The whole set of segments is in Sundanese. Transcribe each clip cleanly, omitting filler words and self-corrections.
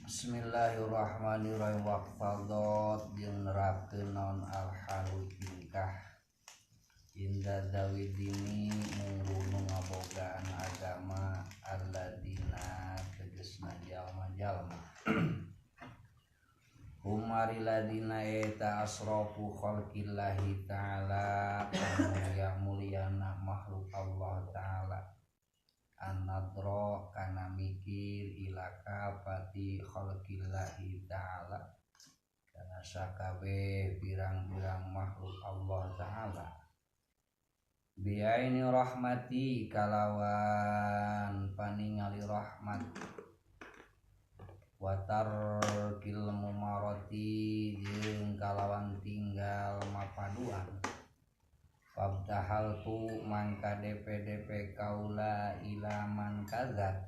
Bismillahirrahmanirrahim. Waqfadot jeung nerapkeun naon al-halu tingkah inda dawidini munggu nu ngabogaan agama alladina tegesna jalma-jalma humari ladina eta asrafu khalqillahi ta'ala mulia-muliana makhluk Allah ta'ala an-nadra kana mikir ila kafati khalqillahi ta'ala kana sakabeh pirang-pirang makhluk Allah ta'ala biaini rahmati kalawan paningali rahmat watarkil mumarati jeung kalawan tinggal mapaduan fabdahal tu mangka DPDP kaula ilaman kazat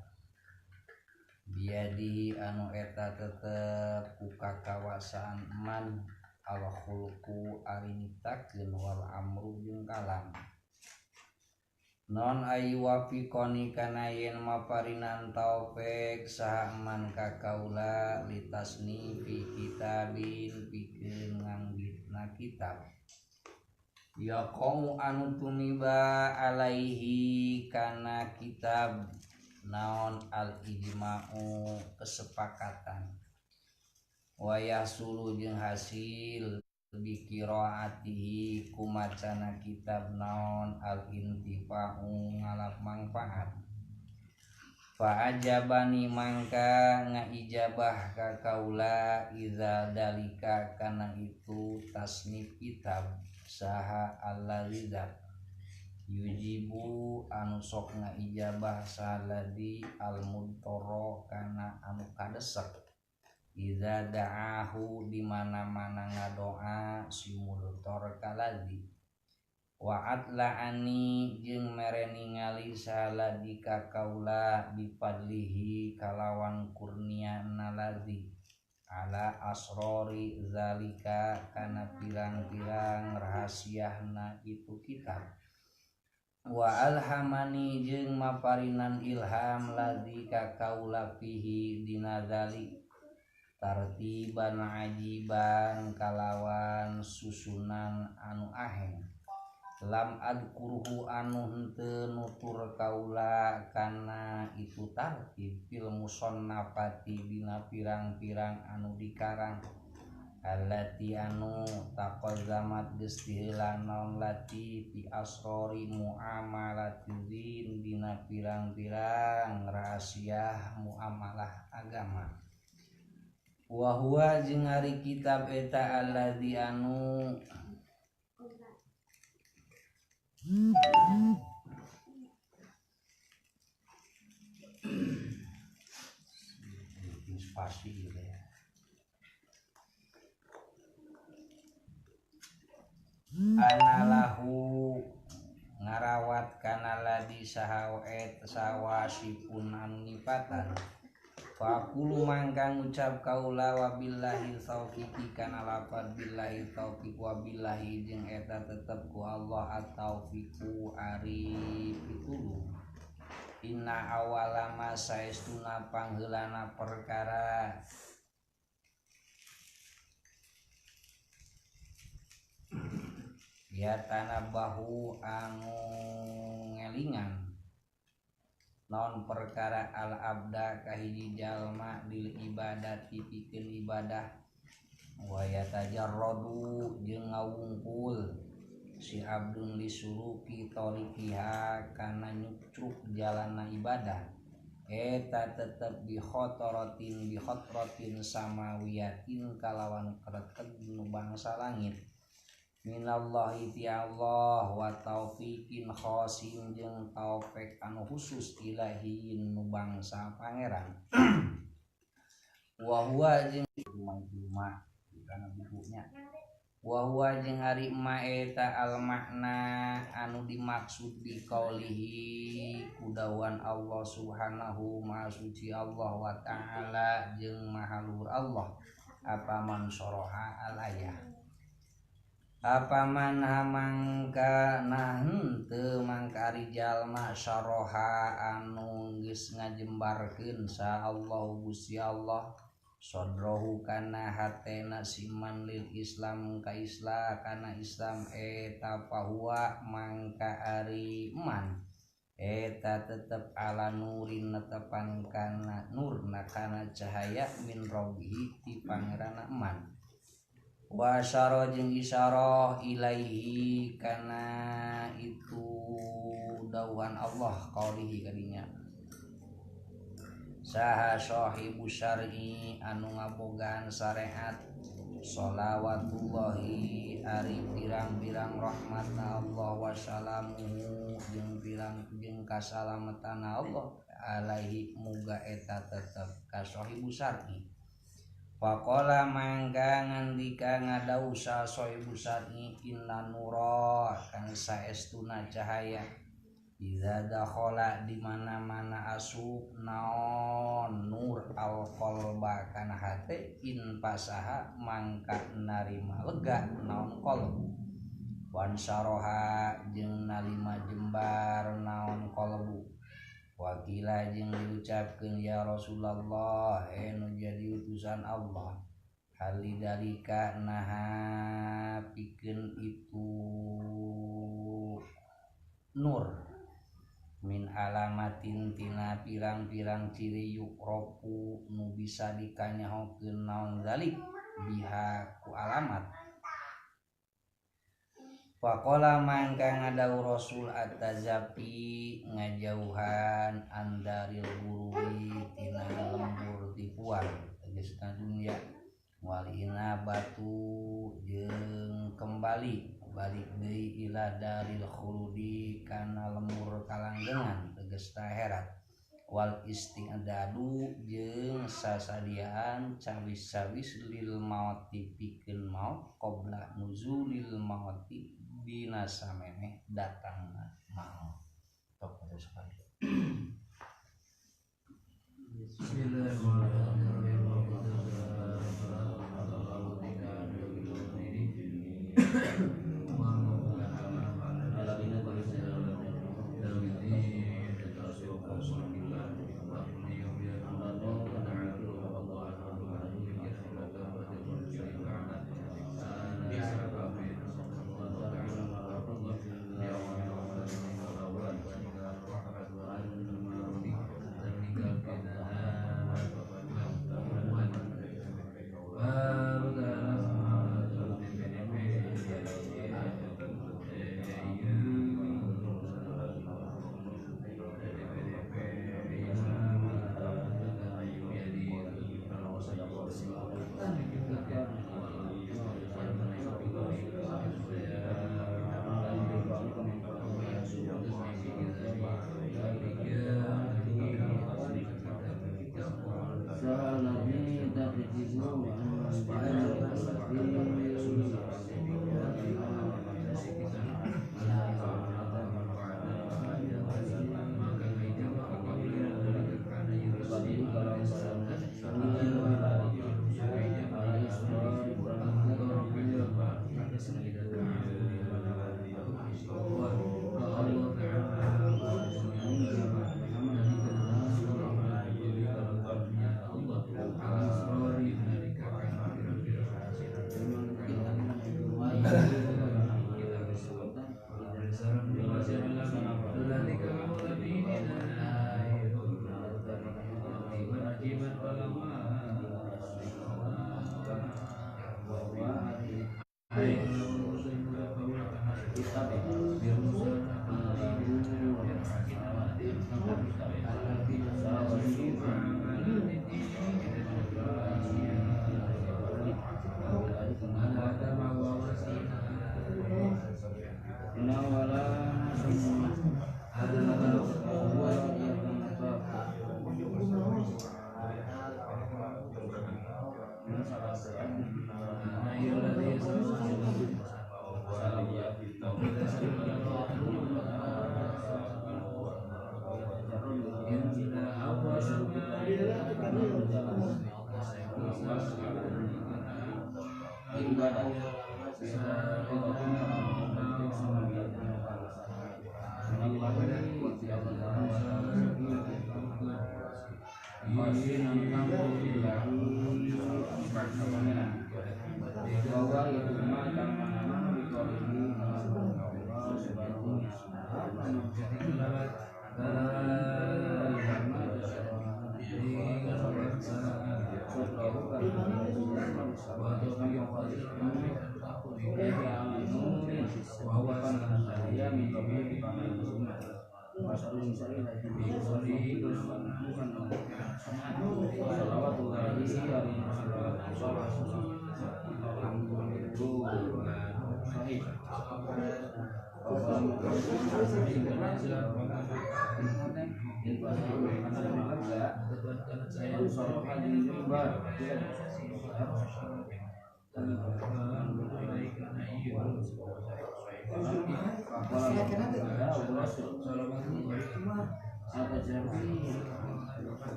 biadihi anu eta tetep ku kakawasaan man al khulqu ari nyiptakeun wal amru jeung kalam non ayu wafiqoni kana yen maparinan taufik saha man ka kaula litasni fi kitabin pikeun nganggitna kitab ya qau anu tumiba alaihi kana kitab naon al ijma'u kesepakatan wa yahsulu jeung hasil bi qiraatihi kumacana kitab naon al intifa'u ngalap mangfaat fa ajabani mangka ngaijabah ka kaula iza dalika kana itu tasnif kitab saha allazi yujibu anu sok ngaijabah sahaladi al-mudtara kana anu kadesek iza da'ahu di mana-mana ngadoa si mudtor kaladi wa atla'ani jeung mere ningali sahaladi ka kaula bipadlihi kalawan kurniana ladzi ala asrori zalika kana pirang-pirang rahasiahna itu kitab wa alhamani jeung maparinan ilham ladzi ka kaula fihi dina zalik tartiban ajiban kalawan susunan anu aheng lam adkuruhu anu henteu nutur kaula kana itu tartib fil musannafati dina pirang-pirang anu dikarang allati anu taqazzamat geus diheula naon lati fi asrori muamalati dina pirang-pirang rahasia muamalah agama wa huwa jeung ari kitab eta alladzi anu spasi gitu ya. Anallahu ngarawat kana ladi saha et sawasipun anu nyipatan faqulu mangka ngucap kaula wabillahi taufiqi kana lafad billahi taufiq wabillahi jeung eta tetep ku Allah at-taufiqu ari pitulung inna awala ma saestuna pangheulana perkara ya tanabahu anu ngelingan non perkara al abda kahiji jalma lil ibadati pikeun ibadah wa yatajarradu jeung ngawungkul si abdun lisuruki tariqiha kana nyucruk jalana ibadah eta tetep bi khotratin samawiyatin kalawan kreteg nu bangsa langit minallahi ti Allah wa taufiqin khosin jeung taufik anu khusus ilahiin nu bangsa pangeran wa huwa jeung cuma kana bukunya wa huwa jeung ari ma eta al makna anu dimaksud bi qaulihi kudawan Allah subhanahu maha suci Allah wa ta'ala jeung maha luhur Allah apa man soroha al ayah. Apa man mangka nah henteu mangka ari jalma saroha anu geus ngajembarkeun sa Allah Gusti Allah sodrohu kana hatena siman lil Islam ka Islam kana Islam eta pahuwa mangka ari man eta tetep ala nurin netepan kana nurna kana cahaya min robbihi ti pangeranna man wa asyara jeung isyarah ilaihi kana itu dawuhan Allah qaulihi kadinya saha sahibu syar'i anu ngabogaan syariat sholawatullahi ari pirang-pirang rahmatna Allah wa salamuhu jeung pirang jeung kasalametana Allah alaihi muga eta tetep ka sahibu syar'i. Faqala mangga ngandika ngadau sa sahibu syar'i inna nura kang saestuna cahaya iza dakhala di mana-mana asup naon nur al qalba kana hate in pasaha mangka narima lega naon qalbu wan saroha jeung narima jembar naon qalbu wakila jeung diucapkeun ya Rasulullah nu jadi utusan Allah halidalika naha pikeun itu nur min alamatin tina pirang-pirang ciri yukropu nu bisa dikanyahokeun naon zalik biha ku alamat. Faqala mangka ngadau Rasul at-tazapi ngajauhan andaril gururi tina lembur tipuan tegasna dunya walina batu jeung kembali balik deui ila daril khuludi kana lembur kalanggengan tegasna akhirat wal isti'dadu jeung sasadiaan cawis-cawis lil mauti pikeun maut qabla nuzulil mauti dina samemeh datangna maut. Tok sekali. Bismillahirrahmanirrahim.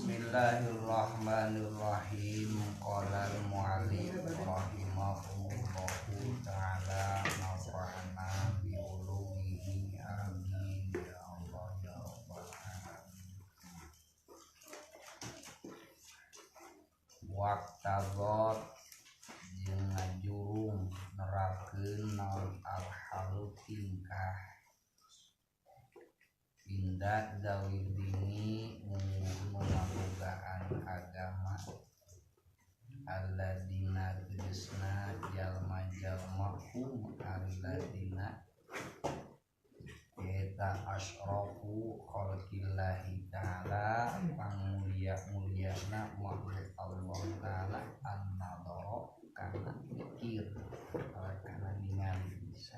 Bismillahirrahmanirrahim. Qala al-mu'allif rahimahullahu ta'ala nafa'ana bi ulumihi amin ya Allah ya rabbal alamin. Waqtadot jeung ngajurung nerapkeun naon al-halu tingkah indah zawil dini ngabogaan agama alladzina tegasna jalma-jalma hum alladzina eta asyrafu khalqillahi ta'ala pangmulia-muliana makhluk Allah ta'ala an-nadhara kana mikir kana ningali bisa.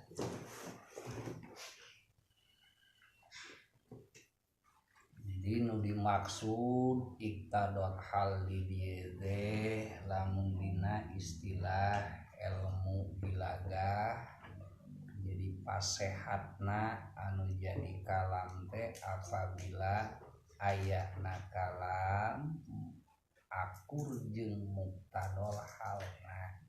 Jadi nu dimaksud iktadot hal di dieu teh lamun dina istilah ilmu bilagah jadi pasehatna anu jadi kalam teh apabila ayana kalam akur jeung muktadol halna.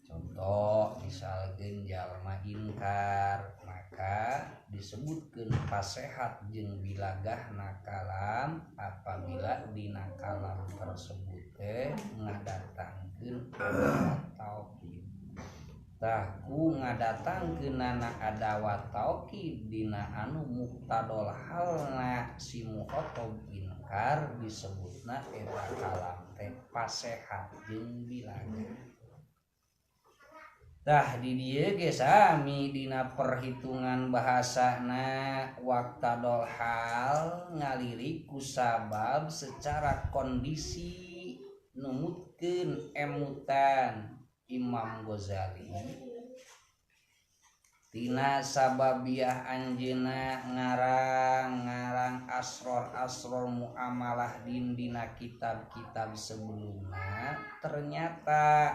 Contoh misalkeun jalma inkar maka disebutkeun pasehat jeung bilagahna kalam apabila dina kalam tersebut teh ngadatangkeun adawat taukid. Tah ku ngadatangkeunana adawat taukid dina anu muktadol halna si mukhotob inkar disebutna eta kalam teh pasehat jeung bilagah. Tah di dieu ge sami dina perhitungan bahasana waqtadol hal ngalirik ku sabab secara kondisi numutkeun emutan Imam Ghazali tina sababiah anjeunna ngarang asror-asror muamalah din dina kitab-kitab sebelumna ternyata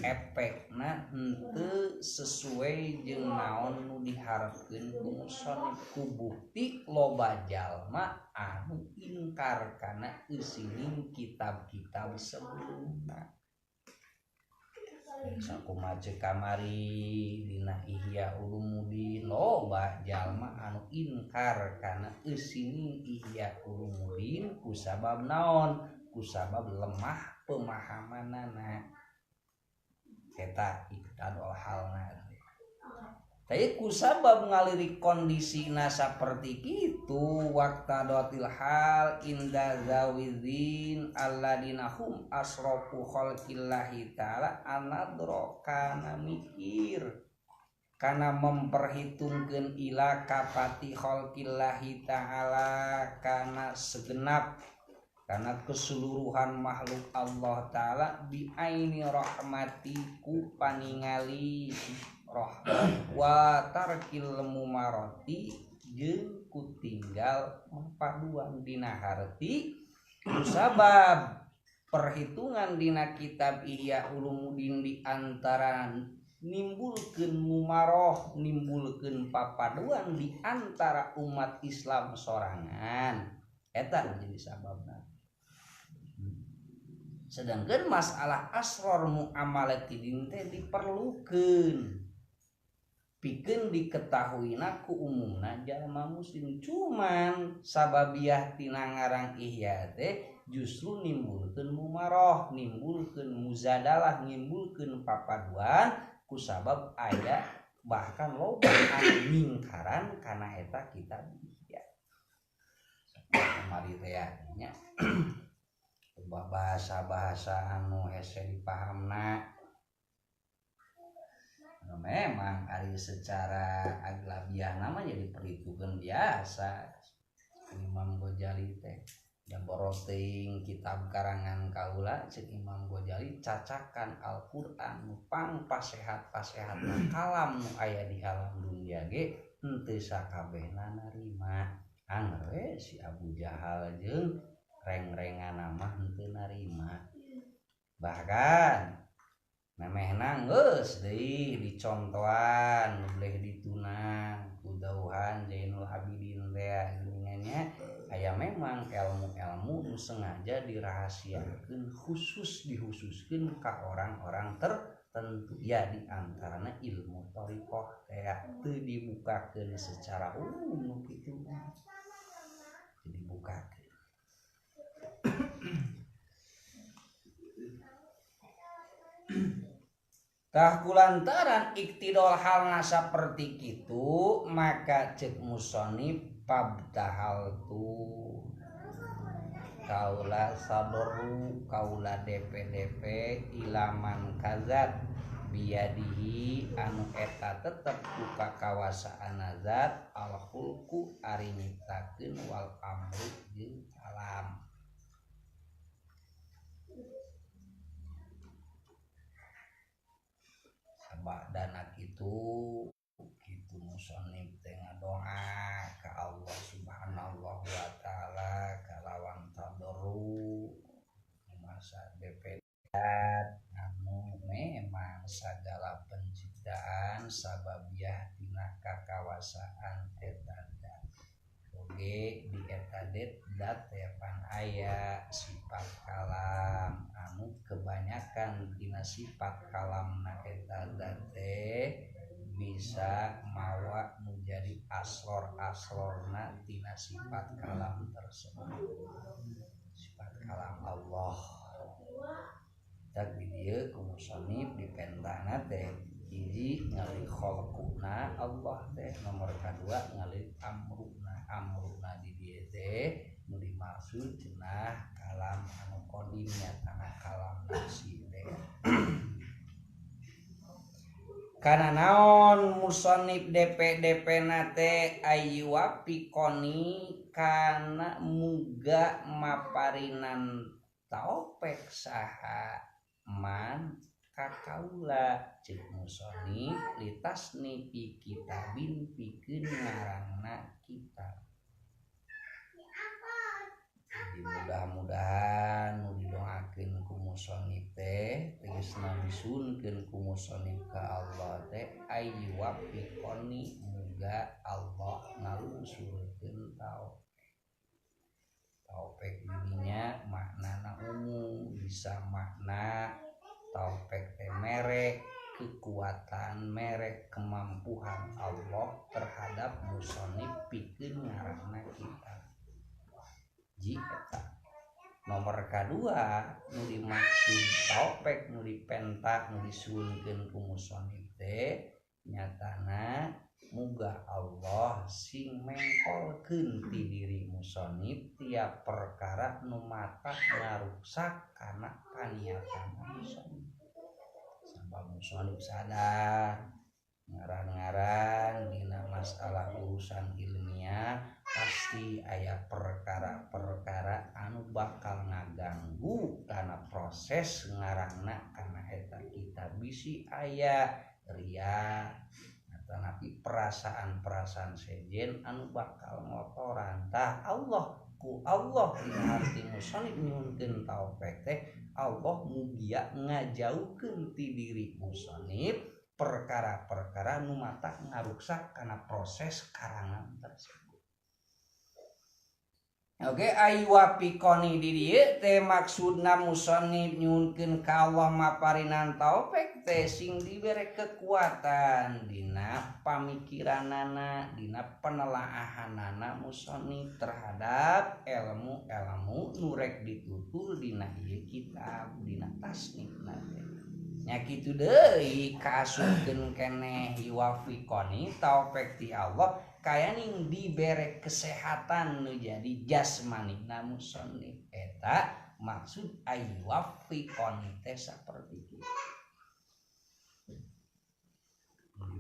efekna henteu sesuai jeung naon nu diharapkeun ku musannif ku bukti loba jalma anu ingkar kana eusining kitab-kitab sebelumna. Sakumaha ceuk kamari dina Ihya Ulumuddin loba jalma anu ingkar kana eusining Ihya Ulumuddin ku sabab naon? Ku sabab lemah pemahamanana. Eta iktadol halna. Tapi kusabab ngalirik kondisina saperti kitu waqtadotil hal inda zawizin alladina hum asrafu khalqillahi ta'ala anadro kana mikir kana memperhitungkeun ila kapati khalqillahi ta'ala kana segenap karena keseluruhan makhluk Allah ta'ala bi'aini rahmati ku paningali rahmat wa tarkil mumarati jeung ku tinggal paduan dina harti sabab perhitungan dina kitab Ihya Ulumuddin di antara nimbulkeun mumaroh nimbulkeun papaduan di antara umat Islam sorangan eta jadi sababna. Sedangkan masalah asror muamalati din teh diperlukeun pikeun diketahuina ku umumna jalma muslim, cuman sababiah tina ngarang Ihya teh justru nimbulkeun mumaroh, nimbulkeun muzadalah, nimbulkeun papaduan ku sabab aya bahkan loba anu nyingkaran kana eta kitab Ihya. Kamari teh nya bahasa-bahasa anu hese dipahamna. Memang ari secara aglabiah namanya diperhitungkeun biasa. Imam Ghazali teh jaboroting kitab karangan kaula ceuk Imam Ghazali cacakan Al-Qur'an nu pang pasehat-pasehatna kalam nu aya di alam dunia ge henteu sakabehna narima. Anger we si Abu Jahal jeung reng-rengan mah henteu narima. Bahkan memehna geus deui dicontohan boleh ditunang ku dauhan Zainul Abidin teh geuningannya aya memang ilmu-ilmu nu sengaja dirahasiakeun khusus dihususkeun ka orang-orang tertentu ya di antarana ilmu thariqah teh teu dibukakeun secara umum nu kitu teu dibukakeun. Tah kulantaran iktidol halna saperti kitu maka ceuk musonif pabtahal tu kaula sadoru kaula DPDP ilaman kazat biadihi anu eta tetep ku kakawasaan zat al khulqu ari nyiptakeun wal amru jeung kalam. Badana kitu kitu musonif teh ngadoa ka Allah Subhanahu wa taala kalawan tadarru masa DP anu memang sagala penciptaan sababiah tina kakawasaan eta dat oge di eta dat teh pan aya sifat kalam anu kebanyakan dina sifat kalamna eta dat teh bisa mawa menjadi asror-asrorna tina sifat kalam tersebut, sifat kalam Allah. Tak di dieu ku musonif dipentahna teh hiji ngali khalquna Allah teh, nomor kadua ngali amruna. Amruna di dieu teh nu dimaksud cenah kalam anu qadim nyatana kalam nafsi teh. Kana naon musonif DPDP na teh ayyuwafiqoni kana muga maparinan taopek saha man kakaula ceuk musonif litasni fi kitabin pikeun ngarangna kitab. Jadi mudah-mudahan nu didoakeun ku musonif teh tegasna disunkeun ku musonif ka Allah teh ayyuwafiqoni muga Allah ngalungsurkeun taopek. Taopek dininya maknana umum bisa makna taufik teh merek kekuatan, merek kemampuan Allah terhadap musonif pikeun ngarangna kitab. Ji eta. Nomor kadua nu dimaksud taufik nu dipenta nu disuhunkeun ku musonif teh nyatana muga Allah sing mengkolkeun ti diri musonif tiap perkara nu mata ngaruksak kana paniatan musonif. Sabab musonif sadar ngaran-ngaran dina masalah urusan ilmiah pasti aya perkara-perkara anu bakal ngaganggu kana proses ngarangna kana eta kita bisi aya ria atanapi perasaan-perasaan sejen anu bakal ngotoran. Tah Allah ku Allah dina arti musonif nyuhunkeun taufik teh Allah mugia ngajauhkeun ti diri musonif perkara-perkara nu mata ngaruksak kana proses karangan tersebut. Oke, aywa pikoni di dieu teh maksudna musonif nyuhunkeun ka Allah maparinan taufik teh sing dibere kekuatan dina pamikiranana, dina penelaahanana musonif terhadap ilmu-ilmu nu rek ditutur dina ieu kitab, dina tasnifna teh. Nya kitu deui kaasupkeun keneh yuwafiqoni taufik ti Allah kayaning dibere kesehatan nu jadi jasmani na musonif eta maksud aywafiqoni teh saperti kitu.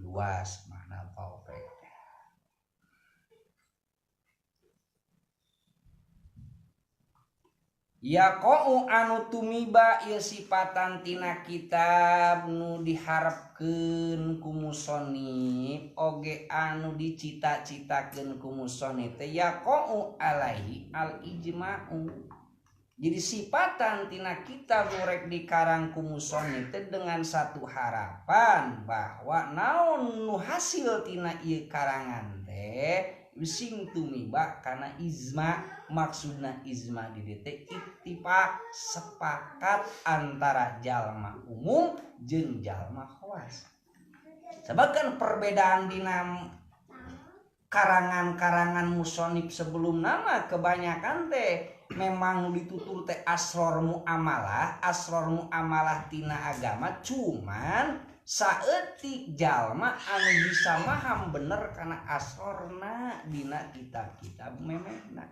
Luas makna taufik. Yaqau anu tumiba ieu sifatan tina kitab nu diharepkeun ku musonif oge anu dicita-citakeun ku musonif teh yaqau alaihi al ijma'u. Jadi sifatan tina kitab nu rek dikarang ku musonif teh dengan satu harapan bahwa naon nu hasil tina ieu karangan teh sing tumiba kana ijma. Maksudna ijma di dieu ittifaq sepakat antara jalma umum jeung jalma khawas. Sebab kan perbedaan dina karangan-karangan musonif sebelum nama kebanyakan teh memang ditutur teh asror muamalah, asror muamalah tina agama, cuman saeutik jalma anu bisa maham bener kana asrorna dina kitab-kitab memehna.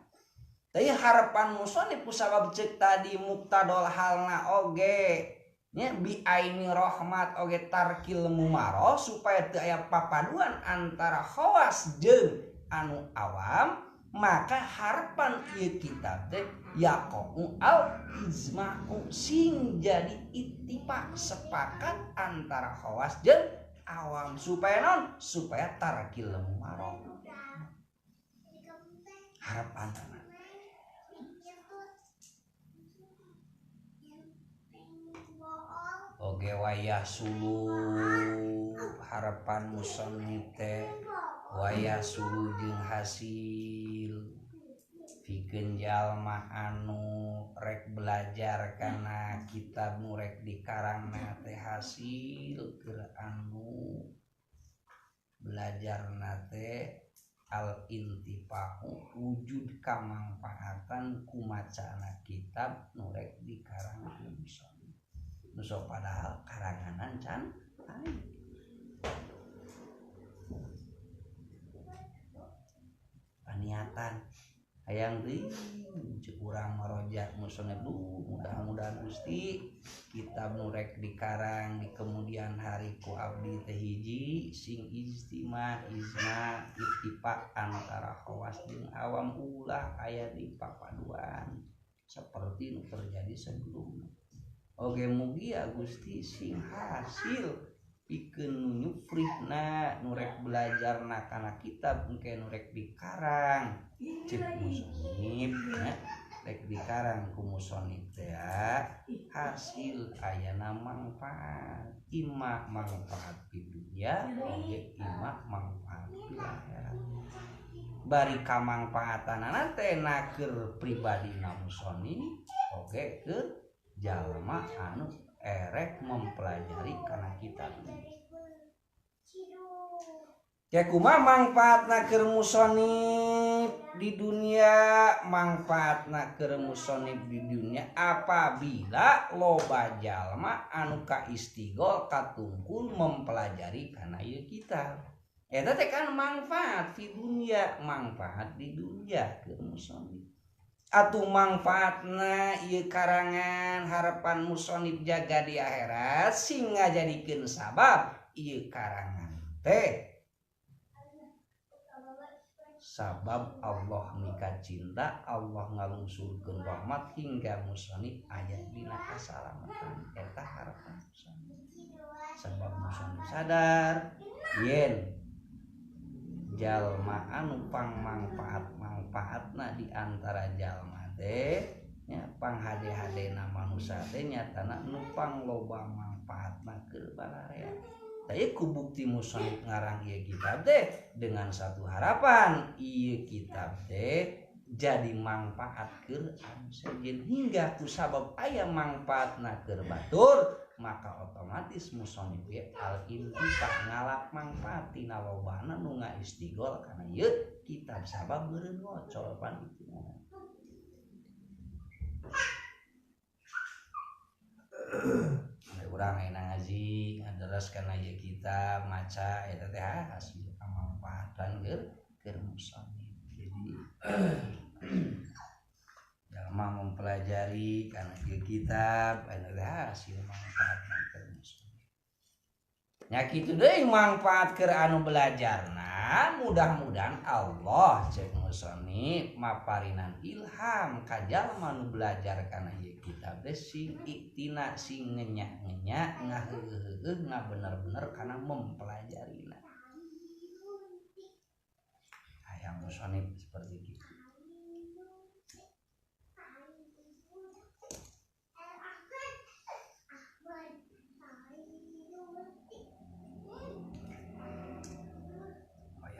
Tapi harapan musonif kusabab ceuk tadi muktadol halna oge nya bi aini rahmat oge tarkil mumaro supaya teu aya papaduan antara khawas jeung anu awam, maka harapan ieu kitab teh yaqau al ijma'u sing jadi ittifaq sepakat antara khawas jeung awam supaya non supaya tarkil mumaro harapan. Oge wayah sulu harapan musonif teh wayah sulu jeung hasil pikeun jalma anu rek belajar kana kitab nu rek dikarangna teh hasil keur anu belajarna teh al intifa'u wujud kamangfaatan ku macana kitab nu rek dikarang ku musonif. Nuso padahal karanganan can paniatan hayang deui ceuk urang marojak musonef mudah-mudahan Gusti kitab nu rek dikarang di kemudian hari ku abdi teh hiji sing ijtima ijma ittifaq antara khawas jeung awam ulah aya di papaduan seperti nu terjadi sebelumnya. Oge mugia Gusti sing hasil pikeun nu nyufrihna nu rek belajarna kana kitab engke nu rek dikarang ceuk musonif nya rek dikarang ku musonif teh hasil ayana mangfaat imah mangfaat di dunya oge imah mangfaat di akhirat. Bari kamangfaatanana teh na keur pribadina musonif oge keur jalma anu erek mempelajari kana kitab ini. Ya kumaha mangfaatna keur musonif di dunia manfaatna keur musonib di dunia apabila loba jalma anu kaistigol katungkul mempelajari kana ieu kitab. Eta teh kan manfaat di dunia, manfaat di dunia keur musonib. Atuh manfaatna ieu karangan harapan musonib jaga di akhirat sing ngajadikeun sabab ieu karangan teh sabab Allah mika cinta, Allah ngalungsurkeun rahmat hingga musonib aya dina kasalamatan. Eta harapan musonib. Sabab musonib sadar yen jalma anu pangmangfaat-mangfaatna di antara jalma teh nya panghade-hadena manusia teh nyatana nu pangloba mangfaatna keur balarea. Tapi ku bukti musonib ngarang ieu kitab teh dengan satu harapan ieu kitab teh jadi manfaat keur anu sejen hingga ku sabab aya manfaatna keur batur maka otomatis musonib ge al intifah ngalap manfaat tina lobana nu ngaistigol kana ieu kitab sabab meureun ngocol pan itu. Urang ayeuna ngaji ngaderes kana ieu kitab maca eta teh hasil kamanfaatan keur musonib. Jadi jalma mempelajari kana ieu kitab eta teh hasil manfaat keur musonib. Nya kitu deui manfaat keur anu belajarna mudah-mudahan Allah cek musonib maparinan ilham ka jalma nu belajar kana ieu kitab teh sing iktina sing ngenyak-ngenyak ngaheueuh ngabener-bener kana mempelajarina. Hayang musonib seperti itu.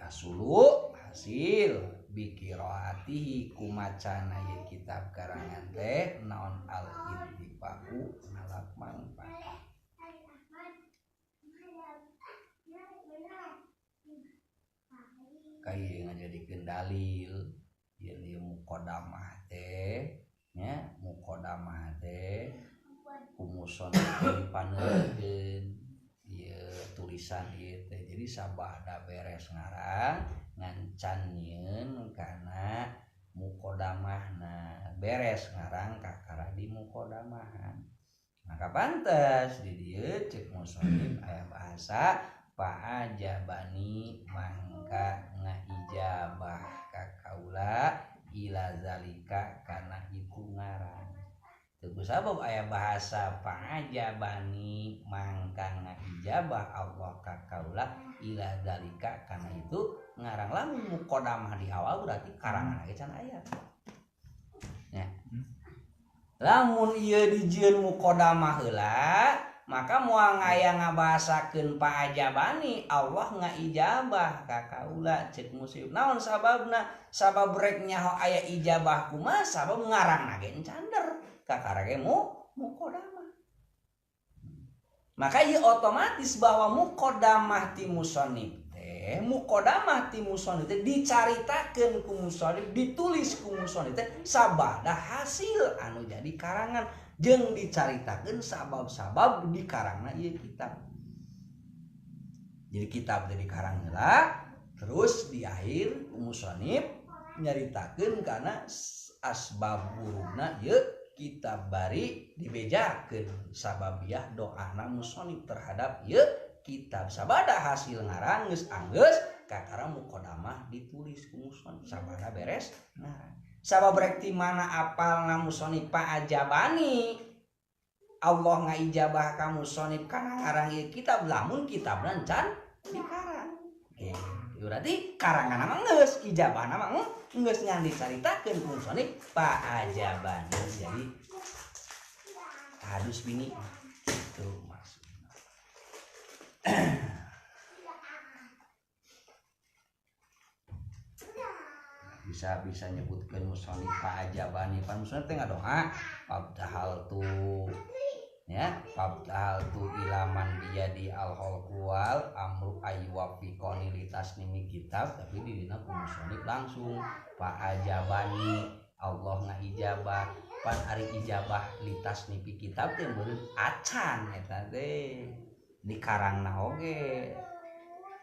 Sulu hasil bikiroatihi kumacana ieu kitab karangan teh naon al intifa'u ngalap manfaat. Kaya ngajadikeun dalil yen ieu muqaddamah teh nya muqaddamah teh ku musonib dipaneurkeun ieu tulisan ieu teh. Jadi sabada beres ngarang ngancan nyieun kana muqaddamahna, beres ngarang kakara di muqaddamahan. Maka pantes di dieu cek musonib aya bahasa fa'ajabani mangka ngaijabah ka kaula ila zalika kana itu ngarang. Teu sabab aya bahasa fa'ajabani mangka ngaijabah Allah ka kaula ila zalika kana itu ngarang. Lamun muqaddamah di awal berarti karangan ge can aya. Nya. Lamun ieu dijieun muqaddamah heula maka moal ngaya ngabahasakeun fa'ajabani Allah ngaijabah ka kaula cek musib. Naon sababna? Sabab rek nyaho aya ijabah kumaha sabab ngarangna ge encander kakara ge muqaddamah. Maka ieu otomatis bahwa muqaddamah ti musonib teh, muqaddamah ti musonib teh dicaritakeun ku musonib, ditulis ku musonib teh sabada hasil anu jadi karangan jeung dicaritakeun sabab-sabab di karangna ieu kitab. Jadi kitab teh dikarang heula, terus di akhir musonib nyaritakeun kana asbab burukna ieu kitab bari dibejakeun sababiah doana musonib terhadap ieu kitab. Sabada hasil ngarang geus anggeus kakara muqaddamah ditulis ku musonib sabada beres ngarang. Sabab rek ti mana apalna musonib fa'ajabani Allah ngaijabah ka musonib kana ngarang ieu kitab lamun kitabna can dikarang. Berarti karanganna mah geus, ijabahna mah geus ngan dicaritakeun ku musonib fa'ajabani. Jadi harus bini itu maksudnya. Bisa nyebutkeun musonib fa'ajabani, pan musonib teh ngadoa fabdahal tu ya, Fabtal tu ilaman bijadi al khalqu wal amru ayyuwafiqoni litasnimi kitab tapi di dina ku musonif langsung fa ajabani Allah ngaijabah pan ari ijabah litasnifi kitab teh meureun acan eta teh di karangna oge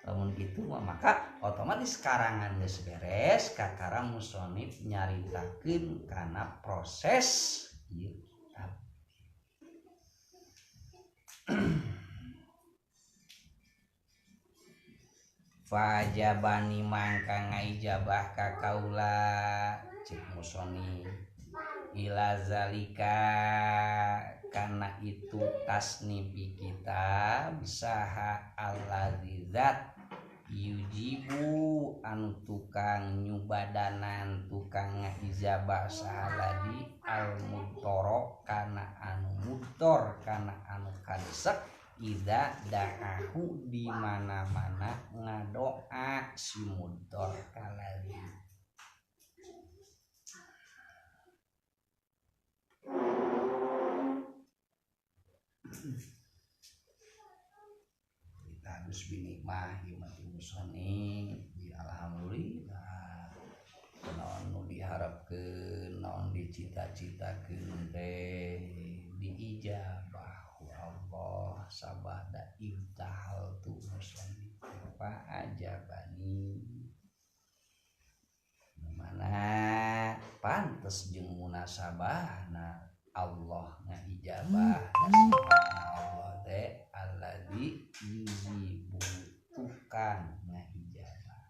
lamun kitu mah maka otomatis karangan geus beres kakara musonif nyaritakeun kana proses ieu kitab. Fajabani mangka ngaijabah ka kaula cek musonif ila zalika karena itu tasnifi kitab saha allazi zat yujibu anu tukang nyubadanan tukang ngaijabah saha ladi al mudtoro kana anu mudtor kana anu kadesek idza da'ahu di mana-mana ngadoa si mudtor kaladi. Kita harus binikmah ieu musonif di alhamdulillah naon nu diharapkeun naon dicita-citakeun teh diijabah ku Allah sabada ibtahal tu musonif fa ajabani mana pantes jeung munasabahna Allah ngaijabah da sifatna Allah teh alladzi yujibu tukang ngaijabah.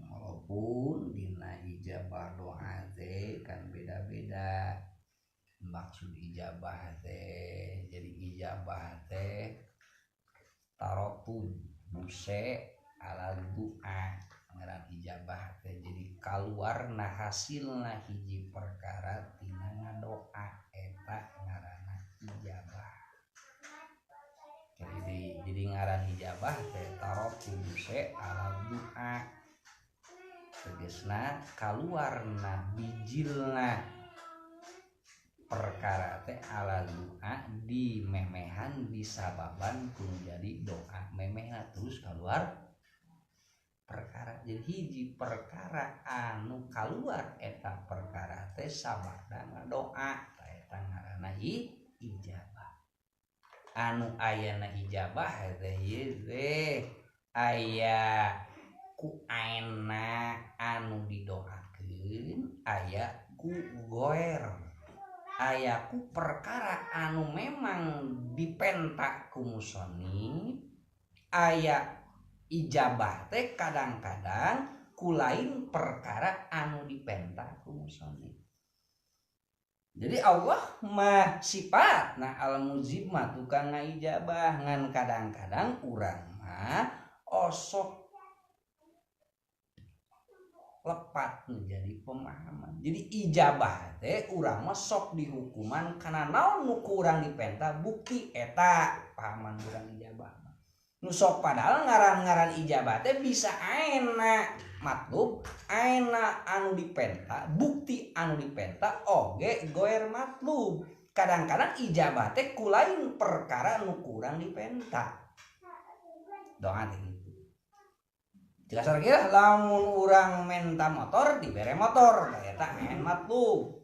Walaupun dina ijabah doa teh kan beda-beda maksud ijabah teh. Jadi ijabah teh tarotun buse ala doa ngaran ijabah teh jadi kaluarna hasilna hiji perkara tina ngadoa eta ngaranna ijabah. Jadi ngaran ijabah teh tarotun buse ala doa tegasna kaluarna bijilna perkara teh ala doa di memehan disababan kudu jadi doa memehna terus keluar perkara. Jadi hiji perkara anu keluar eta perkara teh sabada ngadoa eta ngaranna ijabah. Anu ayana ijabah teh ieu teh aya ku aena anu didoakeun aya ku goer aya ku perkara anu memang dipenta ku musonif aya ijabah teh kadang-kadang ku lain perkara anu dipenta ku musonif. Jadi Allah mah sifatna al mujib mah tukang ngaijabah ngan kadang-kadang urang mah osok lepat menjadi pemahaman. Jadi ijabah teh urang mah sok dihukuman kana naon nu ku urang dipenta bukti eta pahaman urang ijabah mah. Nu sok padahal ngaran-ngaran ijabah teh bisa aena matlub, aena anu dipenta, bukti anu dipenta oge goer matlub. Kadang-kadang ijabah teh ku lain perkara nu ku urang dipenta. Doa teh gitu. Jelas kira lamun urang menta motor dibere motor eta main matlub.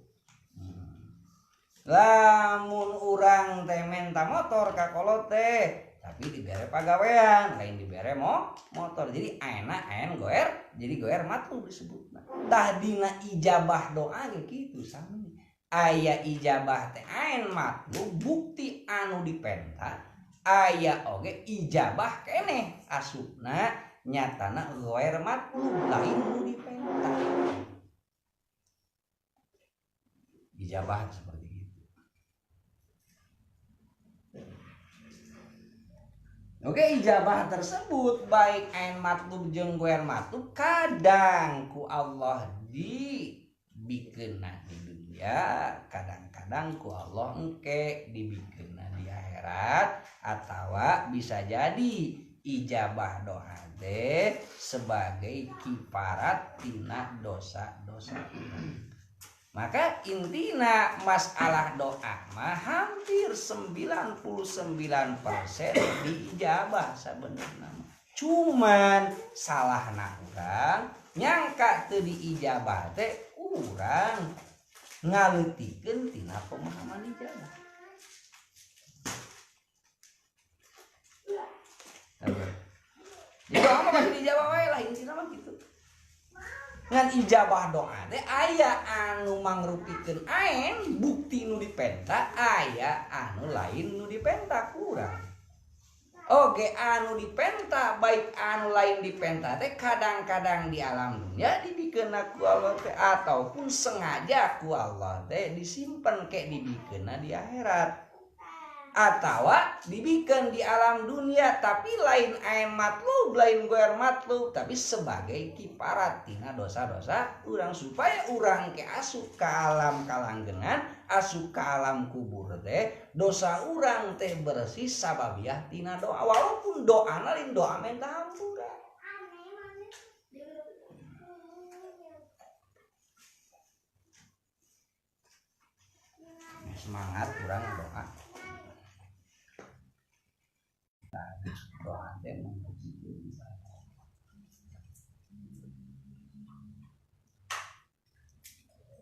Lamun urang teh menta motor ka kolot teh tapi dibere pagawean lain dibere motor. Jadi aena aen goer jadi goer matlub disebutna. Tah dina ijabah doa ge kitu sami. Aya ijabah teh aen matlub bukti anu dipenta aya oge ijabah keneh asupna nyatana ghair matlub lain nu dipenta. Ijabah seperti itu. Oke, ijabah tersebut baik ain matlub jeung ghair matlub kadang ku Allah dibikeunna di dunia, kadang-kadang ku Allah engke dibikeunna di akhirat atawa bisa jadi Ijabah doa teh sebagai kiparat tina dosa-dosa. Maka intina masalah doa mah hampir 99% diijabah sabenerna. Cuman salahna urang nyangka teu diijabah teh urang ngaleutikeun tina pemahaman ijabah. Jadi doa mah pasti diijabah wae lah intina mah kitu. Ngan ijabah doa teh aya anu mangrupikeun aen bukti nu dipenta, aya anu lain nu dipenta kurang. Oke, anu dipenta baik anu lain dipenta teh kadang-kadang di alam dunia dibikeunna ku Allah teh ataupun sengaja ku Allah teh disimpen ke dibikeunna di akhirat. Atawa dibikeun di alam dunia tapi lain ain matlub, lain goer matlub, tapi sebagai kiparat tina dosa-dosa urang supaya urang ke asup ka alam kalanggengan, asup ka alam kubur teh dosa urang teh bersih sababiah tina doa, walaupun doana lain doa menta hampura. Semangat urang doa. Doa teh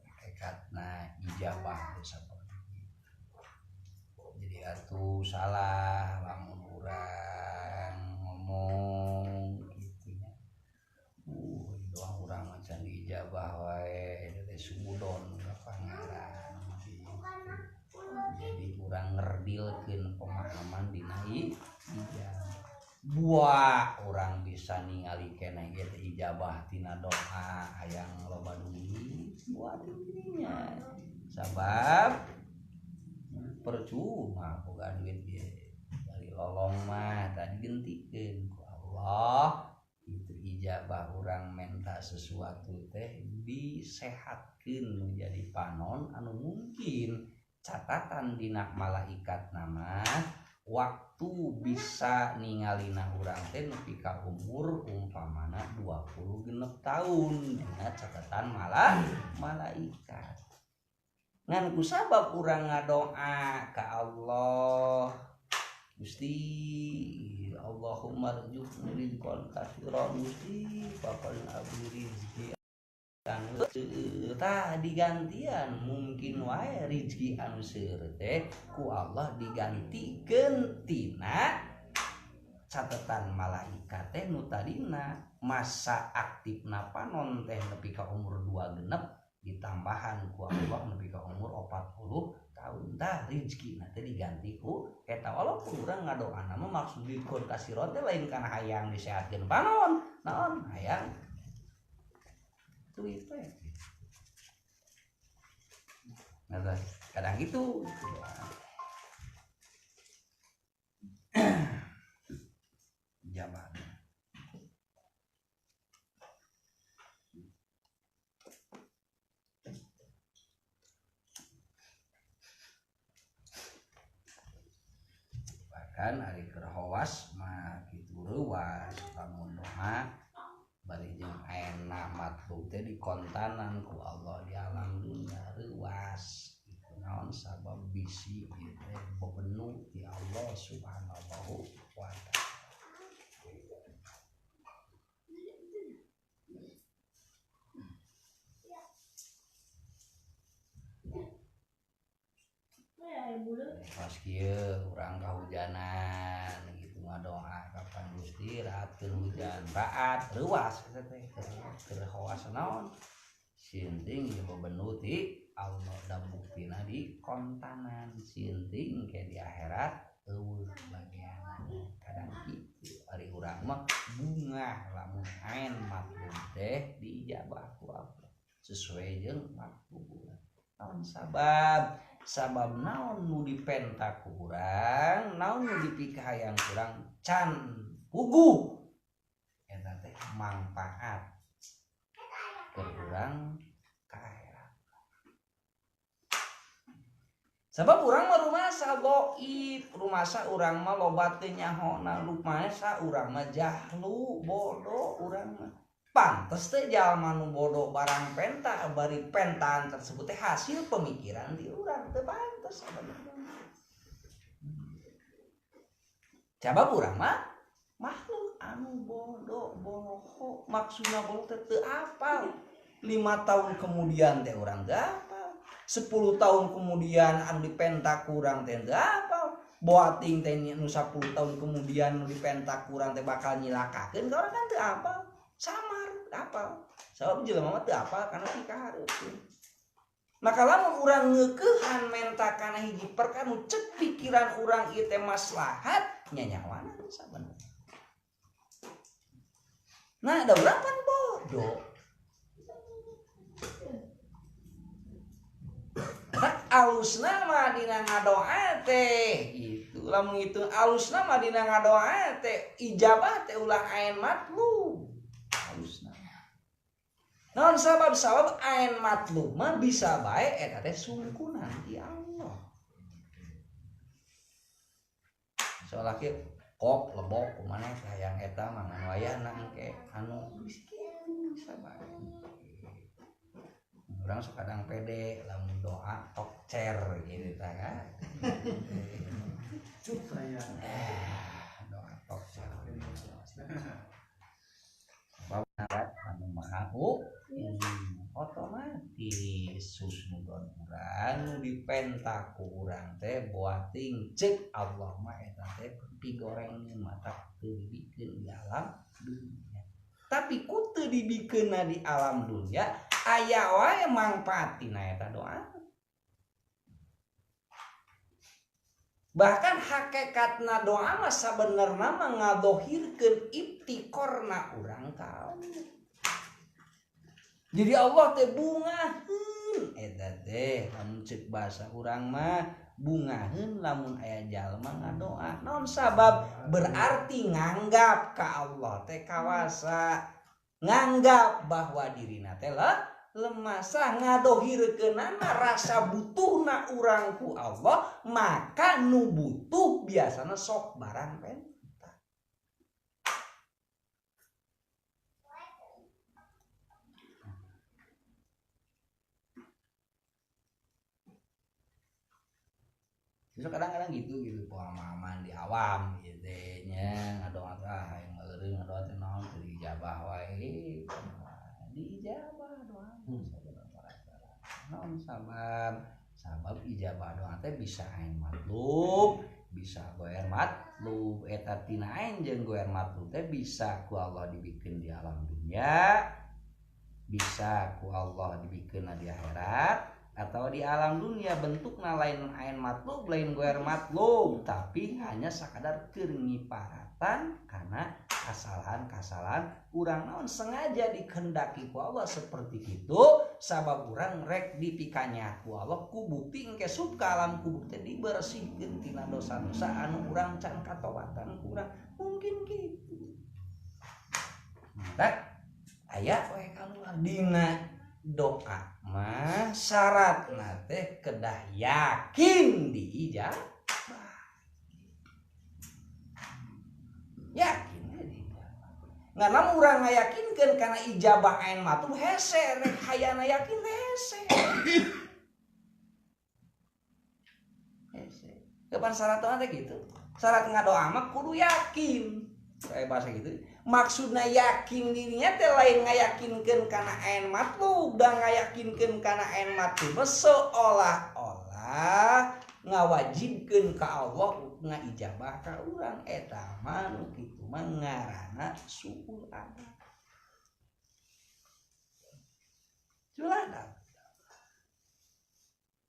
hakikatna ijabah seperti itu. Jadi atuh salah lamun urang ngomong kitu nya. Doa urang mah can diijabah wae eta teh sudon ka pangeran. Jadi urang ngerdilkeun pemahaman dina ijabah. Buah orang bisa ningali keneh ge teh ijabah tina doa hayang loba duit buah dirinya sabab percuma boga duit ge dari lolong mah tadi gentikeun ku Allah. Itu ijabah orang menta sesuatu teh disehatkeun menjadi panon anu mungkin catatan dina malaikat nama waktu bisa ningalina urang teh nepi ka umur umpamana 26 tahun dina catatan malah malaikat. Ngan kusabab urang ngadoa ka Allah, Gusti Allahumma rzuqni rizqan katsiran, Gusti paparin abdi rizki anu seueur. Tah digantian mungkin wae rizki anu seueur teh ku Allah digantikeun tina catatan malaikat teh nu tadina masa aktifna panon teh nepi ka umur 2 genep ditambahan ku Allah nepi ka umur 40 tahun. Tah rizkina teh diganti ku eta walaupun urang ngadoana mah maksud dikon kasiro teh lain kana hayang disehatkeun panon, naon hayang duit teh. Nah, kadang gitu. Jabah. Bahkan ari keur hawas mah kitu reuwas lamun doa bari jeung aena matlub teh dikontanan ku Allah di alam dunia reuwas. Naon sabab bisi ieu teh bebenu ti Allah Subhanahu wa taala. Pas kieu urang kahujanan gitu ngadoa kapan Gusti raatkeun hujan raat reuas eta teh keur hawas naon sinting ieu bebenu ti Allah da buktina di kontanan sinting ke di akhirat eueuh bagian kadang kitu ari urang mah bungah lamun aen matlub teh diijabah ku Allah sesuai jeung matlub urang. Naon sabab sabab naon nu dipenta ku urang, naon nu dipikahayang urang can puguh eta teh mangpaat keur urang ka akhirat. Sabab urang mah rumasa dhaif, rumasa urang mah loba teu nyahona, rumasa urang mah jahlu, bodoh urang mah. Pantes teh jalma nu bodoh barang penta bari pentaan tersebut teh hasil pemikiran di urang teu pantes sabenerna. Sabab urang mah makhluk anu bodoh, boloho, maksudna bodoh teh teu apal. 5 tahun kemudian teh urang teu apal. 10 tahun kemudian anu dipenta kurang teh teu apal. Boating teh nu 10 tahun kemudian nu dipenta kurang teh bakal nyilakakeun ka urang kan teu apal. Samar apal. Sabab jelema mah teu apal kana pikahareupeun. Maka lamun urang ngeukehan menta kana hiji perkara nu cek pikiran urang ieu teh maslahat nyanyawana sabenerna. Nah, da urang pan bodoh. Alusna mah dina ngadoa teh gitu. Lamun itu alusna mah dina ngadoa teh ijabah teh ulah ain matlub. Alusna. Naon sabab sabab ain matlub mah bisa bae eta teh sungkunan ti Allah. Soalna kieu kok lebok kumaha hayang eta mah ngan wayahna engke anu miskin bisa bae. Urang sok kadang pede lamun doa tokcer gitu tah kan. Saya. Doa tokcer. Bapak anu maha otomatis husnudon urang nu dipenta ku urang teh boating ceuk Allah mah eta teh pigoreng mata teu dibikeun di alam dunia. Tapi ku teu dibikeunna di alam dunia aya wae mangpaatina eta doa. Bahkan hakikatna doa mah sabenerna mah ngadohirkeun ibtikorna urang ka Allah. Jadi Allah teh bungaheun eta teh lamun ceuk bahasa urang mah bungaheun lamun aya jalma ngadoa. Naon sabab? Berarti nganggap ka Allah teh kawasa, nganggap bahwa dirina teh lemah, ngadohirkeunana rasa butuhna urang ku Allah, maka nu butuh biasana sok barang penta. Justru kadang-kadang gitu pengalaman di awam gitu nya ngadoa teh hayang meureun ngadoa teh naon teu diijabah wae, diijabah doa naon sabab sabab ijabah doa teh bisa ain matlub bisa goer matlub eta tina ain jeung goer matlub teh bisa ku Allah dibikeun di alam dunia, bisa ku Allah dibikeun di akhirat atau di alam dunia bentukna lain ain matlub lain goer matlub tapi hanya sakadar keur ngiparatan kana kasalahan-kasalahan urang naon sengaja dikehendaki ku Allah seperti itu sabab urang rek dipikanya ku Allah ku bukti engke sub ka alam kubur teh dibersihkeun tina dosa-dosa anu urang can katobatan ku urang mungkin kitu. Tah aya we kaluar dina doa mah syaratna teh kedah yakin diijabah. Yakin diijabah. Ngan lamun urang ngayakinkeun kana ijabah ain mah hese rek hayana yakin teh hese. Hese. Kapan syaratna teh gitu. Syarat ngadoa mah kudu yakin. Kayak bahasa gitu. Maksudna yakin dirinya teh lain ngayakinkeun kana ain matlub dan ngayakinkeun kana ain matlub seolah-olah ngawajibkeun ka Allah ngaijabah ka urang eta mah nu kitu mah ngaranna suul adab. Suul adab.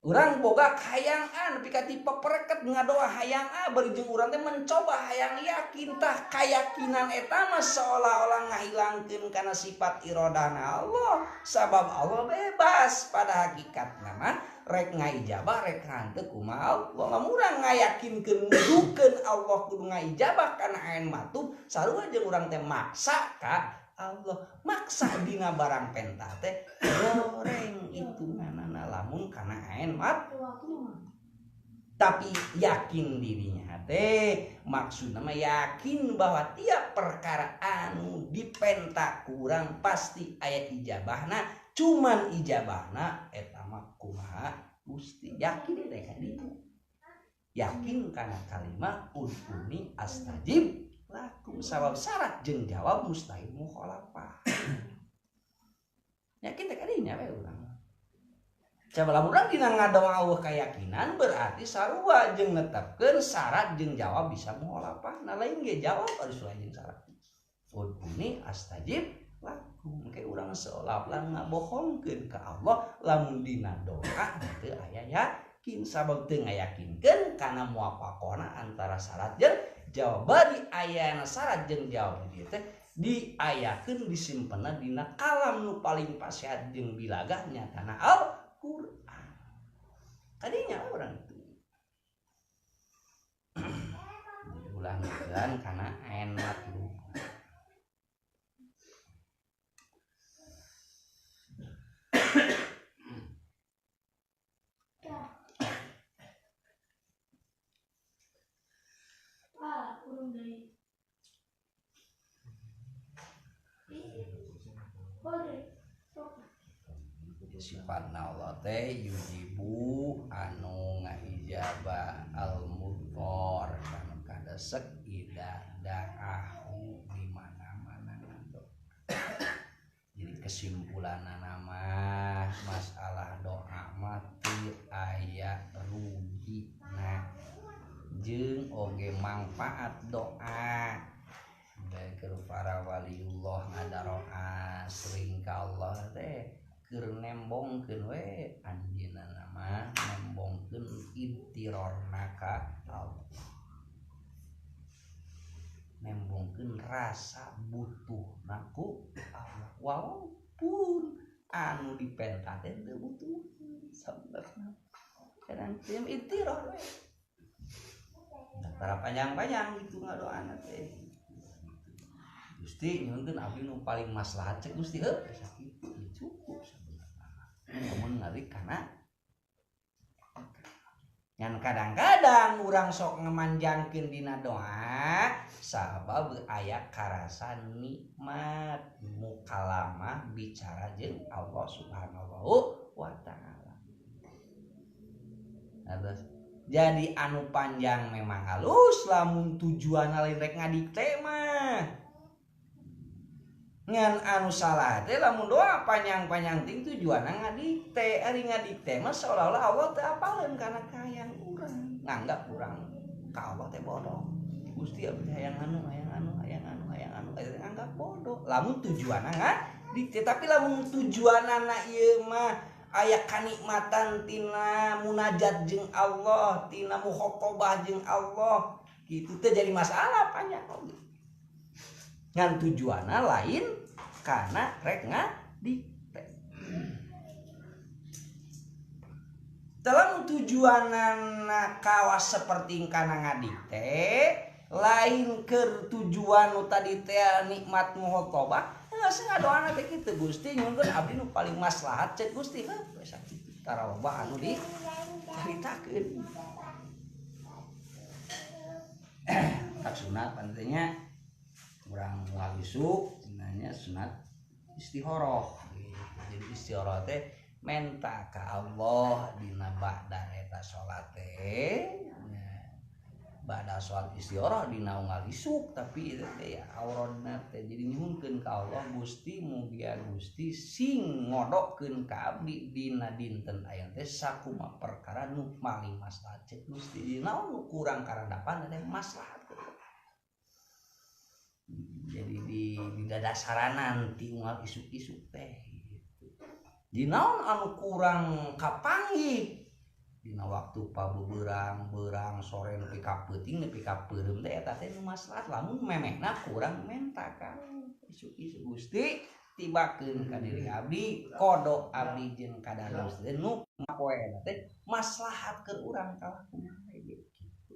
Urang boga hayang a nepi ka tipe pereket ngadoa hayang a bari jeung urang teh mencoba hayang yakin tah kayakinan eta mah seolah-olah ngahilangkeun kana sifat iradana Allah sabab Allah bebas pada hakikatna mah rek ngaijabah rek hanteu kumaha Allah lamun urang ngayakinkeun nuduhkeun Allah kudu ngaijabah kana ain matub sarua jeung urang teh maksa ka Allah maksa dina barang penta teh goreng hitunganana lamun kana ain mat. Tapi yakin dirinya teh maksudna mah yakin bahwa tiap perkara anu dipenta kurang pasti aya ijabahna, cuman ijabahna eta mah kumaha Gusti. Yakin teh ka ditu. Yakin kana kalimat ud'uni astajib lakum, sabab syarat jeung jawab mustahil mukhalafah. Yakin teh ka dinya we urang. Coba lamun urang dina ngadoa eueuh kayakinan berarti sarua jeung netepkeun syarat jeung jawab bisa mukhalafah. Nah lain ge jawab harus lain jeung syarat. Ud'uni astajib lakum. Engke urang seolah-olah ngabohongkeun ka Allah lamun dina doa teu aya yakin, sabab teu ngayakinkeun kana muwafaqahna antara syarat jeung jawab. Bari ayana syarat jeung jawab di dieu teh diayakeun disimpenna dina kalam nu paling pasihat jeung bilagah nyatana Al-Qur'an. Tadinya orang itu ulah ngegan karena enak lu. Sifat Allah teh yujibu anu ngaijabah al-mudhar anu kadesek ida da'ahu di mana-mana ngadoa. Jadi kesimpulanna mah masalah doa mah teu aya rugina jeung oge manfaat doa. Bae para waliullah ngadaroa sering ka Allah teh keur nembongkeun we anjeunna mah nembongkeun intirorna ka Allah, nembongkeun rasa butuhna ku Allah walaupun anu dipenta teh teu butuh sabenerna kadang teu intiror we tara panjang-panjang gitu ngadoana teh. Gusti nyuhunkeun abdi nu paling maslahat cek Gusti heuh sakitu cukup sabenerna. Mun ngari kana ngan kadang-kadang urang sok ngemanjangkeun dina doa sabab aya karasa nikmat mukalamah bicara jeung Allah Subhanahu wa taala. Nah, jadi anu panjang memang halus lamun tujuan lain rek ngadikte mah. Ngan anu salah teh lamun doa panjang-panjang ting tujuanna ngadikte, ari ngadikte mah seolah-olah Allah teu apaleun kana kahayang urang, nganggap urang ka Allah teh bodoh. Gusti abdi hayang anu, hayang anu, hayang anu, hayang anu, nganggap bodoh. Lamun tujuanna ngadikte, tapi lamun tujuanana ieu mah aya kanikmatan tina munajat jeung Allah, tina mukhotobah jeung Allah, kitu teh jadi masalah panjang oge. Ngan tujuanna lain karena rek ngadikte. Dalam tujuanana kawas seperti kana ngadikte, lain keur tujuan nu tadi teh nikmat mukhotobah, geus ngadoana teh kitu Gusti nyuhunkeun abdi nu paling maslahat cek Gusti heuh we sakitu tara loba anu dicaritakeun. Tak sunat pantinya urang moal isuk nanya sunat istihoroh gitu. Jadi istihoroh teh menta ka Allah dina ba'da eta salat teh ba'da salat istihoroh dina unggal isuk tapi eta teh ya auratna teh jadi nyuhunkeun ka Allah Gusti mugia Gusti sing ngodokkeun ka abdi dina dinten aya teh sakumaha perkara nu paling maslahat cek Gusti dina nu kurang karandapan teh maslahat. Jadi di dadasaranan ti unggal isuk-isuk teh gitu. Di naon anu kurang kapanggih dina waktu pabeberang-berang sore nepi ka peuting nepi ka peureum teh eta teh nu maslahat lamun memehna kurang menta ka isuk-isuk Gusti tibakeun ka diri abdi kodok abdi jeung kadar Gusti nu poe eta teh maslahat keur urang kalah kumaha gitu.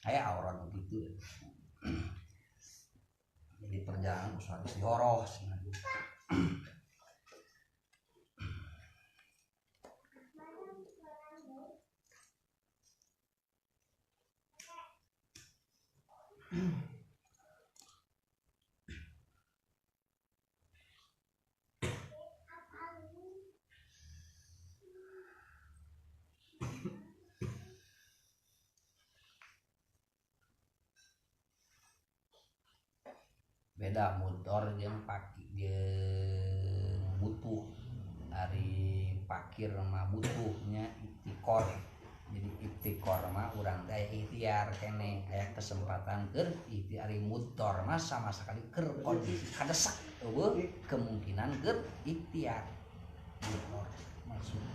Aya aurat kitu. Jadi perjalanan usaha istihoroh Beda mudor jeung pakir jeung butuh. Ari pakir mah butuhnya iftikor. Jadi iftikor mah urang teh aya ikhtiar keneh, aya kesempatan keur ikhtiar. Ari mudor mah sama sekali keur kondisi kadesak eueuh kemungkinan keur ikhtiar. Mudor maksud.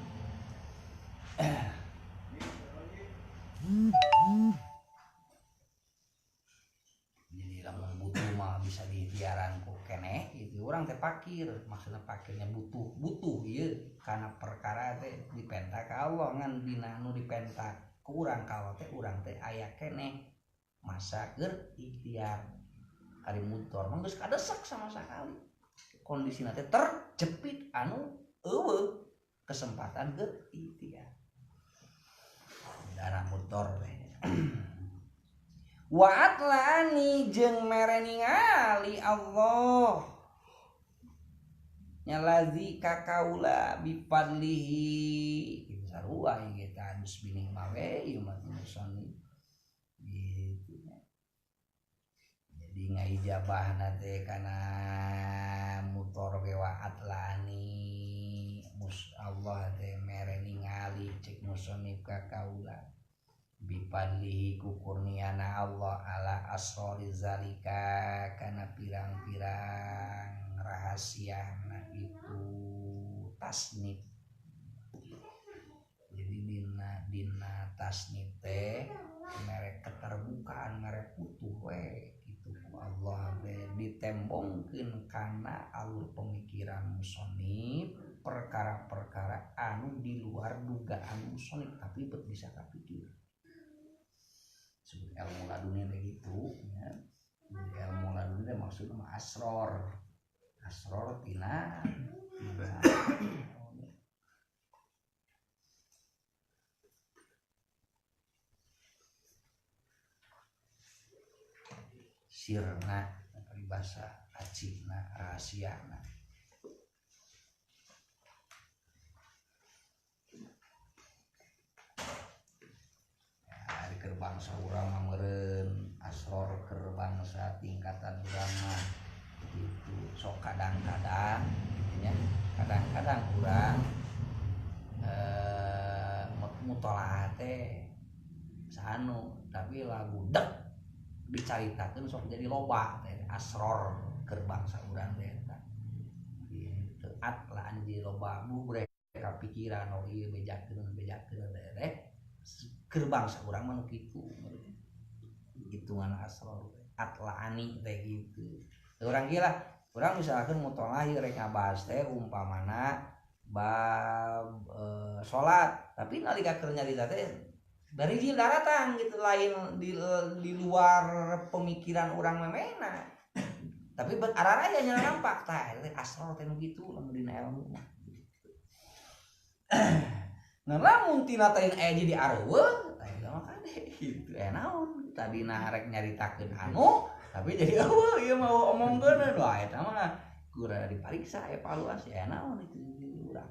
Jadi lamun butuh mah bisa diikhtiaran ku keneh gitu. Urang teh pakir, maksudna pakirnya butuh, butuh ieu kana perkara teh dipenta ka Allah ngan dina nu dipenta ku urang ka Allah teh urang teh aya keneh masa keur ikhtiar. Ari mutor mah geus kadesak sama sekali. Kondisina teh terjepit anu eueuh kesempatan keur ikhtiar. Darah motor teh. Wa atlani jeung mere ningali Allah nyalazi ka kaula bifadlihi kitu sarua ieu teh alus bining mah we ieu mah musani gitu. Jadi ngaijabahna teh kana mutor ge wa atlani mus Allah teh mere ningali cek musonif ka kaula bifadlihi ku kurniana Allah ala asrori zalika kana pirang-pirang rahasiana itu tasnif. Jadi dina tasnif teh mere keterbukaan mere putuh we kitu ku Allah teh ditembongkeun kana alur pemikiran musonif perkara-perkara anu di luar dugaan musonif tapi bet bisa kapikir. Sebut ilmu laduni teh gitu ya. Ilmu laduni teh maksudna mah asror. Asror tina sirna peribahasa acina rahasiana. Keur bangsa urang mah meureun asror keur bangsa tingkatan urang mah gitu. Sok kadang-kadang gitu nya, kadang-kadang urang mutolaah teh sanu tapi lagu dek dicaritakeun sok jadi loba teh asror keur bangsa urang teh eta. Gitu atlaan jadi loba bubrek kapikiran oh ieu bejakeun bejakeun teh keur bangsa urang mah nu kitu hitungan asror atlaani teh gitu. Urang ieu lah, urang misalkan mutolaah ieu rek ngabahas teh umpamana bab salat, tapi nalika keur nyarita teh dari di daratan gitu lain di luar pemikiran urang memena. Tapi bet araraya nya nampak tah teh asror teh nu kitu lamun dina ilmu mah. Nah lamun tina teh aya jadi areueuh tah eta mah kade kitu naon tadina rek nyaritakeun anu tapi jadi eueuh ieu mah omongkeun wah eta mah kurang dipariksa evaluasi naon itu urang.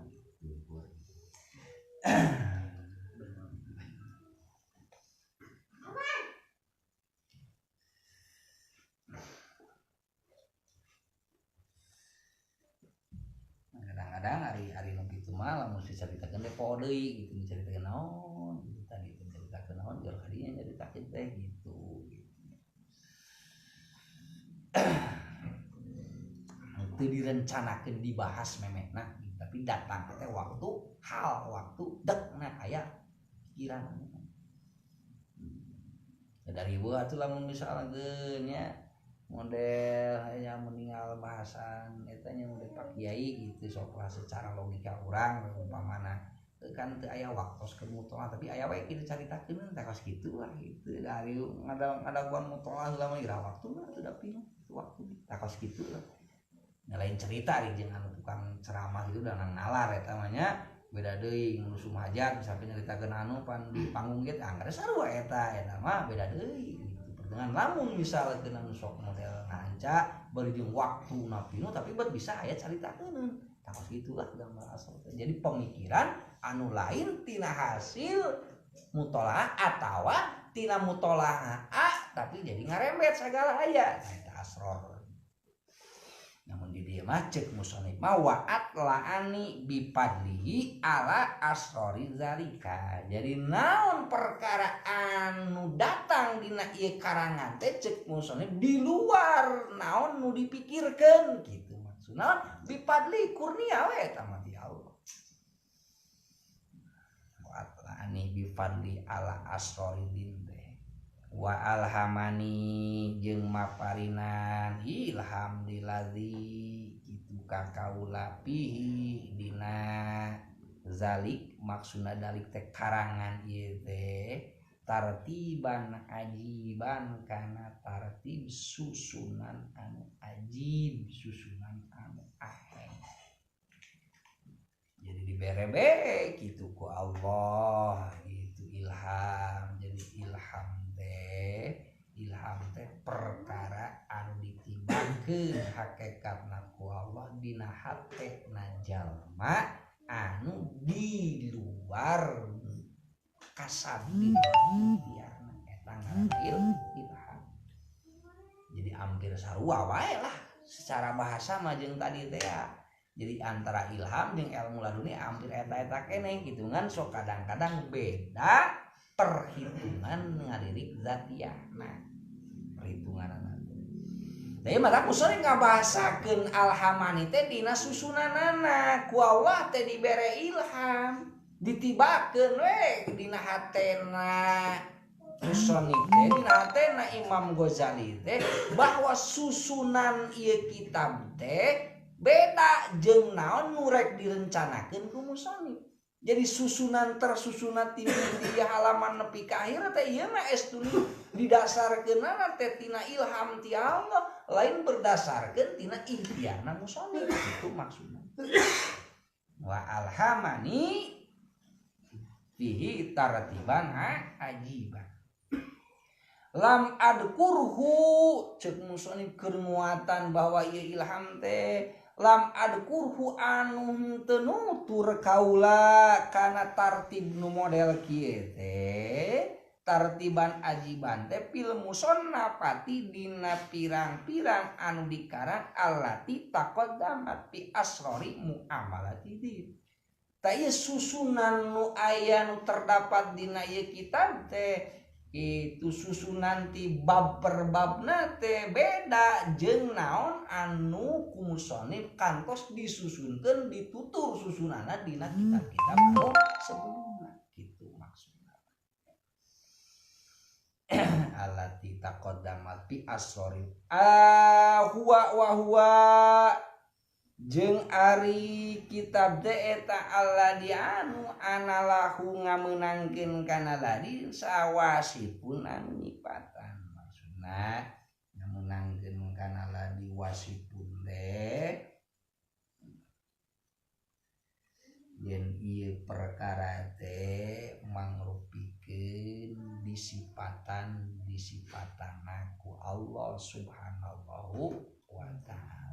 Kadang-kadang hari-hari nu kitu mah lamun dicaritakeun teh poho deui gitu dicaritakeun naon gitu tadi teh dicaritakeun naon jor kadinya nyaritakeun teh gitu. Teu direncanakeun dibahas memehna tapi datang teh waktu hal waktu dekna aya pikiran. Dari ieu atuh lamun misalnya nya model hanya meninggal bahasan eta nya model Pak Kiai gitu sok lah secara logika urang umpamana kan teu aya waktos keur mutolaah tapi aya we kitu caritakeun teh kos kitu lah gitu dari ngadaguan mutolaah heula mah ira waktuna atuh da pinuh waktu tah kos kitu lah. Nya lain cerita ari jeung anu tukang ceramah gitu da nalar eta mah nya beda deui ngurus hajat misalkan nyaritakeun anu pan di panggung ge anggar sarua eta eta mah beda deui. Dengan lamun misalnya anu sok model nganca bari jeung waktu napino tapi buat bisa aya caritakeun tah kos gitulah gambar asal. Jadi pemikiran anu lain tina hasil mutolaah atawa tina mutolaah A tapi jadi ngarembet segala aya nah eta asror. mah cek musonif mah wa atlaani bipadlihi ala asrori zalika. Jadi naon perkara anu datang dina ieu karangan teh cek musonif di luar naon nu dipikirkeun gitu maksudna bipadli kurnia we eta mah ti Allah. Wa atlaani bifadli ala asrori din wa alhamani jeung maparinan ilham diladzi kitu ka kaula pihi dina zalik maksudna dalik teh karangan ieu teh tartiban ajiban kana tartib susunan anu ajib susunan anu aheng. Jadi diberebe kitu ku Allah gitu ilham. Jadi ilham ilham teh perkara anu ditibakeun hakikatna ku Allah dina hatena jalma anu di luar kasab di luar ikhtiarna eta ngaranna ilham. Jadi hampir sarua wae lah secara bahasa mah jeung tadi teh ya. Jadi antara ilham jeung ilmu laduni hampir eta-eta keneh gitu ngan sok kadang-kadang beda perhitungan ngalirik zatiyah. Nah, perhitungan anak. Tapi mata aku sering ngabahasakeun alhamani teh dina susunanana. Ku Allah teh dibere ilham, ditibakeun we dina hatena musonif teh, dina hatena Imam Ghazali teh bahwa susunan ieu kitab teh beda jeung naon nu rek direncanakeun ku musonif. Jadi susunan tersusunan ti halaman nepi ka akhir teh ieu mah estuni didasarkeunana teh tina ilham ti Allah lain berdasarkeun tina ikhtiarna musonif itu maksudna. Wa alhamani fihi tartiban ajiban. Lam adkurhu cek musonif keur muatan bahwa ieu ilham teh lam adkurhu anu teu nutur kaula kana tartib nu model kieu teh tartiban ajiban teh fil musannafati dina pirang-pirang anu dikarang allati taqaddamat fi asrori muamalati din. Ta ieu susunan nu aya nu terdapat dina ieu kitab teh itu susunan ti bab per babna teh beda jeung naon anu ku musonif kantos disusunkeun ditutur susunana dina kitab-kitab anu sebelumna gitu maksudna. Allati taqaddamat bi asrori huwa wa huwa jeung ari kitab teh eta alladzi anu anallahu ngamenangkeun kana ladzi sawasipun anu nyipatan maksudna ngamenangkeun kana ladzi wasipun teh yen ieu perkara teh mangrupikeun disipatan disipatanna ku Allah Subhanahu wa ta'ala.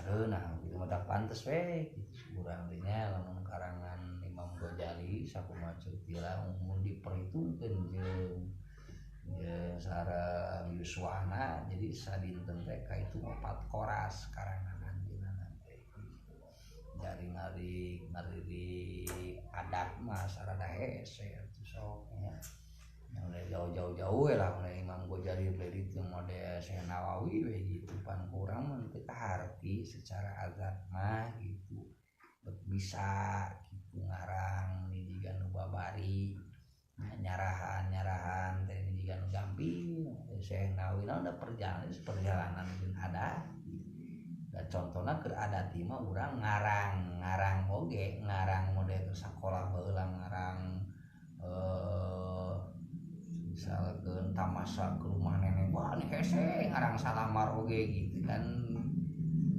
Nah, gitu mah tak pantes we gitu urang teh nya lamun karangan Imam Ghazali sakumaha ceuk tila mun diperhitungkeun jeung sareng yuswana jadi sadinten teh ka itu 4 koras karangan anjeunna teh dari ngalirik adat mah sarada hese atuh sok nya. Yang udah jauh-jauh lah mulai Imam Ghazali beli itu model Syekh Nawawi we gitu pan kurang mah teu kaharti secara azab mah gitu bisa gitu ngarang ni jiga nu babari nyarahan teh ni jiga nu gampil Syekh Nawawi naon da perjalanan jeung adat da contohna keur adat mah urang ngarang oge ngarang model sakola baheula ngarang misalkan tamasa ke rumah nenek wah ini hese ngarang salamar oge gitu kan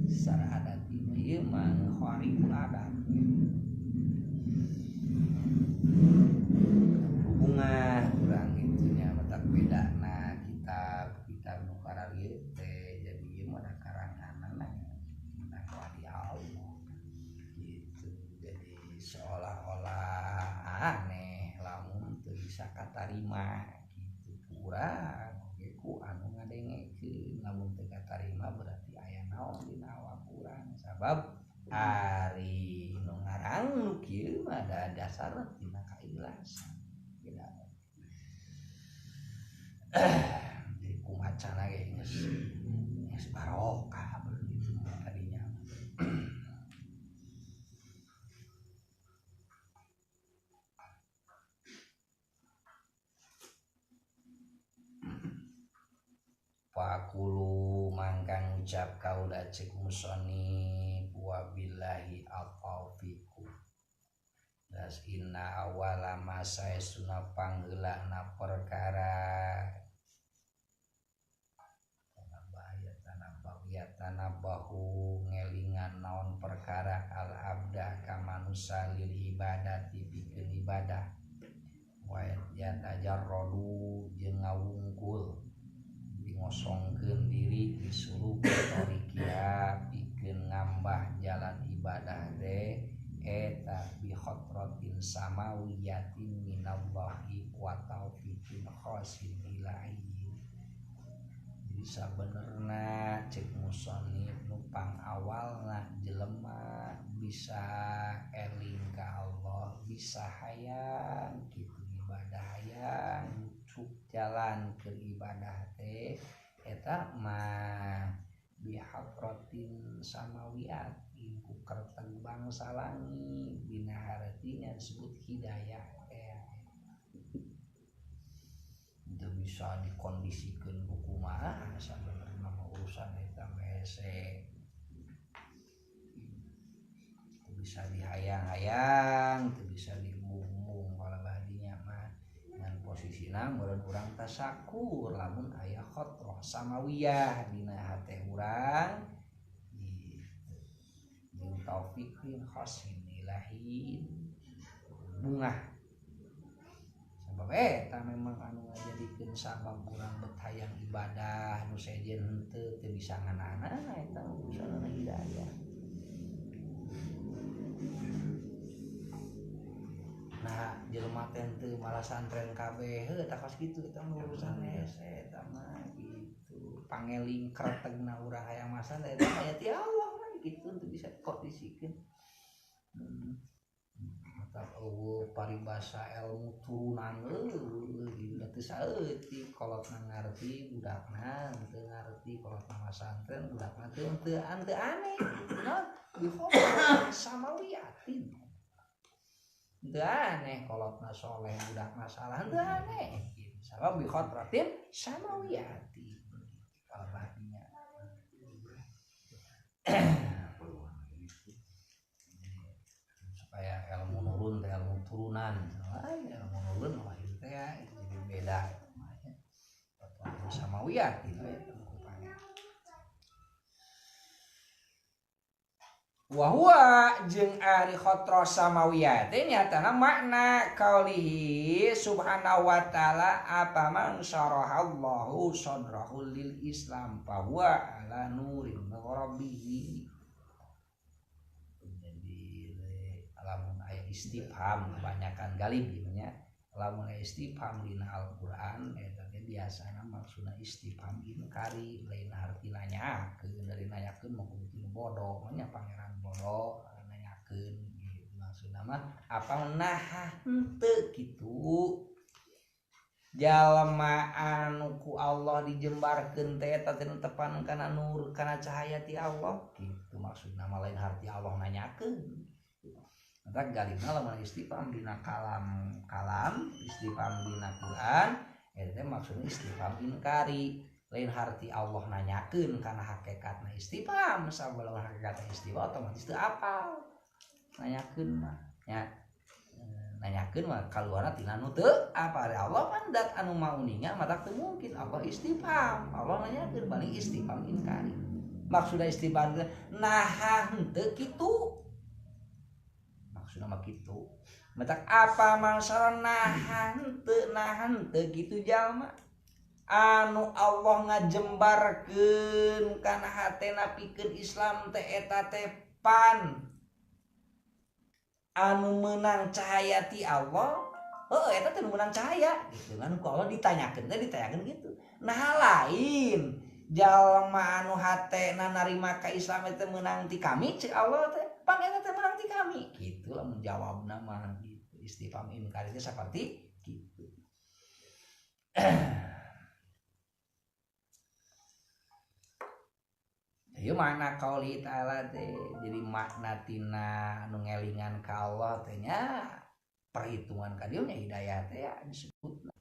secara adat ieu mah kharikul adat hubungan urang itunya matak bedana kitab nu kararieu teh jadi ieu mah karanganna menang wali Allah gitu jadi seolah-olah aneh lamun teu bisa katarima kurang oge ku anu ngadengekeun katarima berarti aya naon dina awak urang sabab ari nu ngarang nu kieu mah ada dasarna tina kaikhlasan. Jadi kumacana ge geus barokah begitu tadinya. Fakulu mangka ngucap kaula cek musonib wabillahi at-taufiq. Das inna awala ma saestuna pangheulana perkara tanabahu ngelingan naon perkara al abda ka manusa lil ibadati pikeun ibadah wa yatajarradu jeung ngawungkul ngosongkeun diri disuruh torikia pikeun ngambah jalan ibadah teh eta bi khatratin samawiyatin minallahi wa taufiqin khasin ilahi. Jadi sabenerna cek musonif nu pangawalna jelema bisa eling ka Allah, bisa hayang kitu ibadah hayang cuk jalan ke ibadah teh eta mah bihadratin samawiyatin ku kerteg bangsa langit dina hartina disebut hidayah teh. Itu bisa dikondisikeun ku kumaha sabenerna mah urusan eta hese. Itu bisa dihayang-hayang, itu bisa diumum-umum kalabadinya mah. Ngan posisina meureun urang tasakur lamun aya khotroh samawiyah dina hate urang gitu. Jeung taufiqin khasin ilahin bungah. Sabab eta memang anu ngajadikeun sabab urang bet hayang ibadah nu sejen henteu teu bisa nganana eta urusanna hidayah. Nah, jelema teh teu malah santren kabeh heuh tah kos kitu eta mah urusan hese eta mah gitu. Pangeling kretegna urang hayang masan eta aya ti Allah mah kitu teu bisa dikondisikeun. Mata eueuh paribasa ilmu turunan eueuh gitu teu saeutik kolotna ngarti budakna teu ngarti kolotna masantren budakna teu teu aneh naon bi samawiyatin. Teu aneh kolotna soleh budak masalah teu aneh gitu. Sabab bi khatratin samawiyatin kalabahnya. Supaya ilmu nurun teh ilmu turunan. Ilmu nurun lahir teh jadi beda samawiyatin we. Wa huwa jeung ari khotroh samawiyah teh nyatana makna kaulihi subhanahu wa ta'ala apa man syarahallahu sadrahu lil Islam fa huwa ala nurin min rabbih. Jadi lamun aya istifham kebanyakan galib gitu nya. Lamun aya istifham dina Al-Qur'an eta teh biasana maksudna istifham inkari lain harti nanyakeun dari nanyakeun mah kudu bodoh nya pangeran bodoh nanyakeun gitu maksudna mah apa nah henteu kitu jalma anu ku Allah dijembarkeun teh eta teh tepan kana nur kana cahaya ti Allah kitu maksudna mah lain harti Allah nanyakeun. Maka galibna lamun istifham dina kalam kalam istifham dina Quran eta teh maksudna istifham inkari lain harti Allah nanyakeun kana hakikatna istifham sabab hakikatna istifham otomatis teu apal nanyakeun mah nya nanyakeun mah kaluarna tina nu teu apa ari Allah kan dat anu mauninga mata teu mungkin Allah istifham Allah nanyakeun paling istifham inkari maksudna istifham nah henteu kitu maksudna mah kitu matak apa mangsara nahan teu kitu jalma anu Allah ngajembarkeun kana hatena pikeun Islam teh eta teh pan anu meunang cahaya ti Allah heuh eta teh nu meunang cahaya gitu kan ku Allah ditanyakeun teh ditanyakeun gitu nah lain Jalma anu hatena narima ka Islam teh meunang ti kami cek Allah teh pan eta teh meunang ti kami kitu lamun jawabna mah gitu istifham inkar teh saperti kitu. Ieu makna qauli ta'ala teh jadi makna tina anu ngelingan ka Allah teh nya perhitungan ka dieu nya hidayah teh ya disebutna.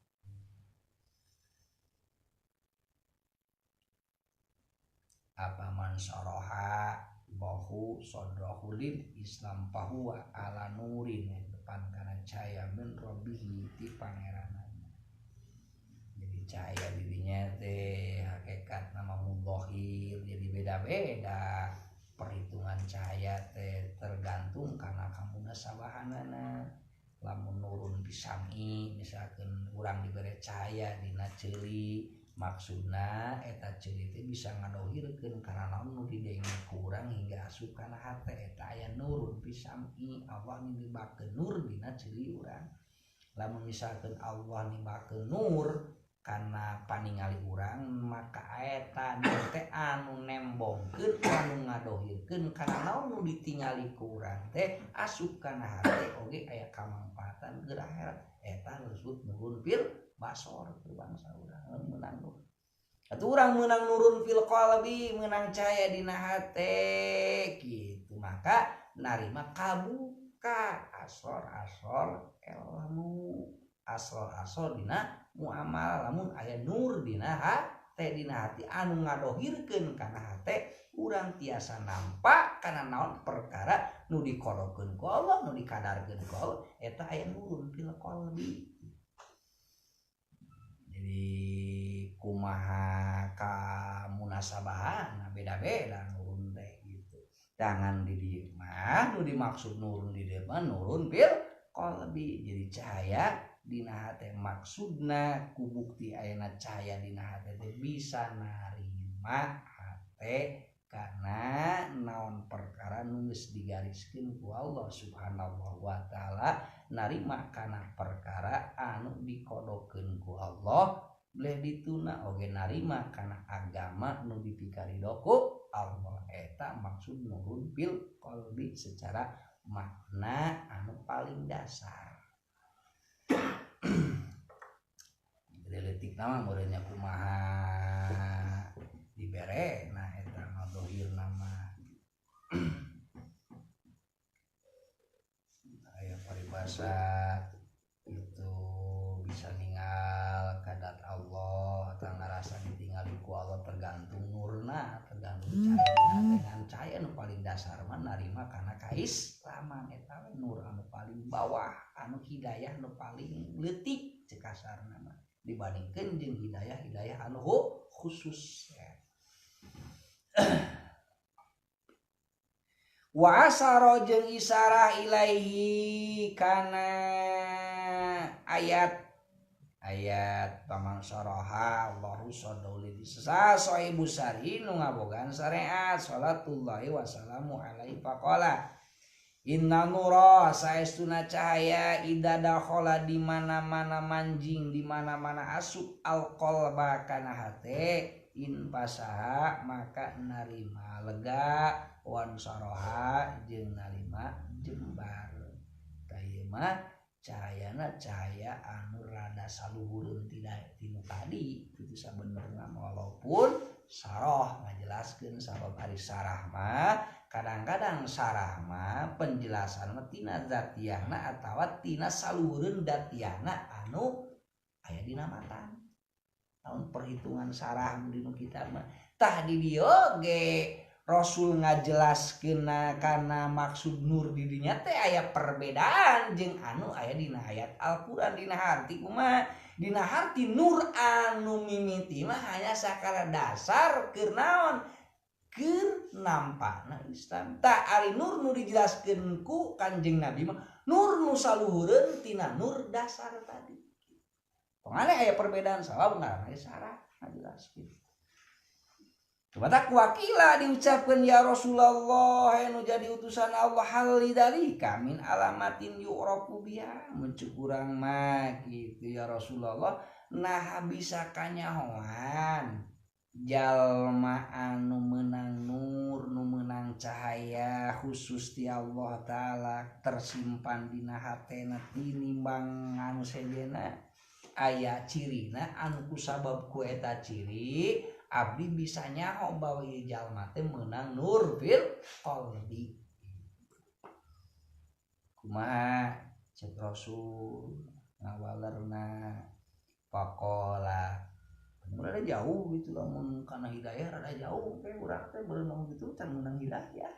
Apa man saraha bahu sadrahu lil Islam fahuwa ala nurin depan kana cahaya min rabbihi ti pangeranana. Jadi cahaya dirinya teh hakikat nama mudhahir jadi beda-beda perhitungan cahaya teh tergantung kana kamunasabahanana. Lamun nurun bisami misalkan urang dibere cahaya dina ceuli maksudna eta ceuli teh bisa ngadohirkeun kana naon nu didenge ku urang hingga asup kana hate eta aya nurun bisami Allah nibakeun nur dina ceuli urang. Lamun misalkeun Allah nibakeun nur kana paningali urang maka eta nur teh anu nembongkeun anu ngadohirkeun kana naon nu ditingali ku urang teh asup kana hate oge aya kamangfaatan keur akhirat eta disebut nurun fil basor ke bangsa urang meunang nur. Atuh urang meunang nurun fil qalbi meunang cahaya dina hate kitu maka narima kabuka asor-asor ilmu asor-asor dina muamalah lamun aya nur dina hate dina hati anu ngadohirkeun kana hate urang tiasa nampak kana naon perkara nu dikorokeun ku Allah nu dikadarkeun ku Allah eta aya nurun fil qalbi. Jadi kumaha kamunasabahan beda-beda nurun teh gitu. Jangan di dieu mah nu dimaksud nurun di dieu mah nurun fil qalbi. Jadi cahaya dina hate maksudna ku bukti ayana cahaya dina hate teh bisa narima hate karena naon perkara nu geus digariskeun ku Allah Subhanahu wa taala narima kana perkara anu dikodokeun ku Allah bleh dituna oge narima kana agama nu dipikarido ku Allah eta maksud nurun fil qalbi secara makna anu paling dasar. Leutik nama meureunnya kumaha dibere nah eta mah dohir nama aya paribasa itu bisa ningal kadat Allah atau ngarasa ditingali ku Allah tergantung nurna tergantung cahaya dengan cahaya nu paling dasar mah narima kana kaislaman eta nur anu paling bawah anu hidayah nu paling leutik cek kasarna mah dibandingkeun jeung hidayah-hidayah anu khusus ya. Wa asaro jeung isarah ilaihi kana ayat ayat pamang saraha Allahu saduli sesa sahibu sarhi nu ngabogaan syariat salatullahi wassalamu alaihi faqala inna nura saestuna cahaya ida dakhala di mana-mana manjing di mana-mana asup alqalba kana hate in pasaha maka narima lega wan saroha jeung narima jembar. Tah ieu mah cahayana cahaya anu rada saluhureun tinu tadi kitu sabenerna walaupun saroh ngajelaskeun sabab ari sarah mah kadang-kadang sarah mah penjelasan mah tina zatiahna atawa tina saluhureun datiahna anu aya dina matan. Tahun perhitungan sarah dinu kitab mah tah di dieu ge Rasul ngajelaskeun kana maksud nur di dinya teh aya perbedaan jeung anu aya dina ayat Al-Qur'an dina harti kumaha dina harti nur anu mimiti mah hanya sakara dasar keur naon keur nampakna Islam tah ari nur nu dijelaskeun ku Kanjeng Nabi mah nur nu saluhureun tina nur dasar tadi. Pengane aya perbedaan sabab ngaranna sarah ngajelaskeun. Kepada wakila diucapkan ya Rasulullah anu jadi utusan Allah hal lidalika min alamatin yu'rafu biha mun cek urang mah kitu ya Rasulullah nah bisa kanyahoan Jalma anu meunang nur nu meunang cahaya khusus ti Allah Ta'ala tersimpan dina hatena tinimbang anu sejenna aya cirina anu kusabab ku eta ciri abdi bisa nyaho bahwa ieu jalma teh meunang nur fil qalbi. Kumaha cek Rasul ngawalerna faqala rada jauh gitu lamun kana hidayah rada jauh kayak urang teh berenang gitu can meunang hidayah.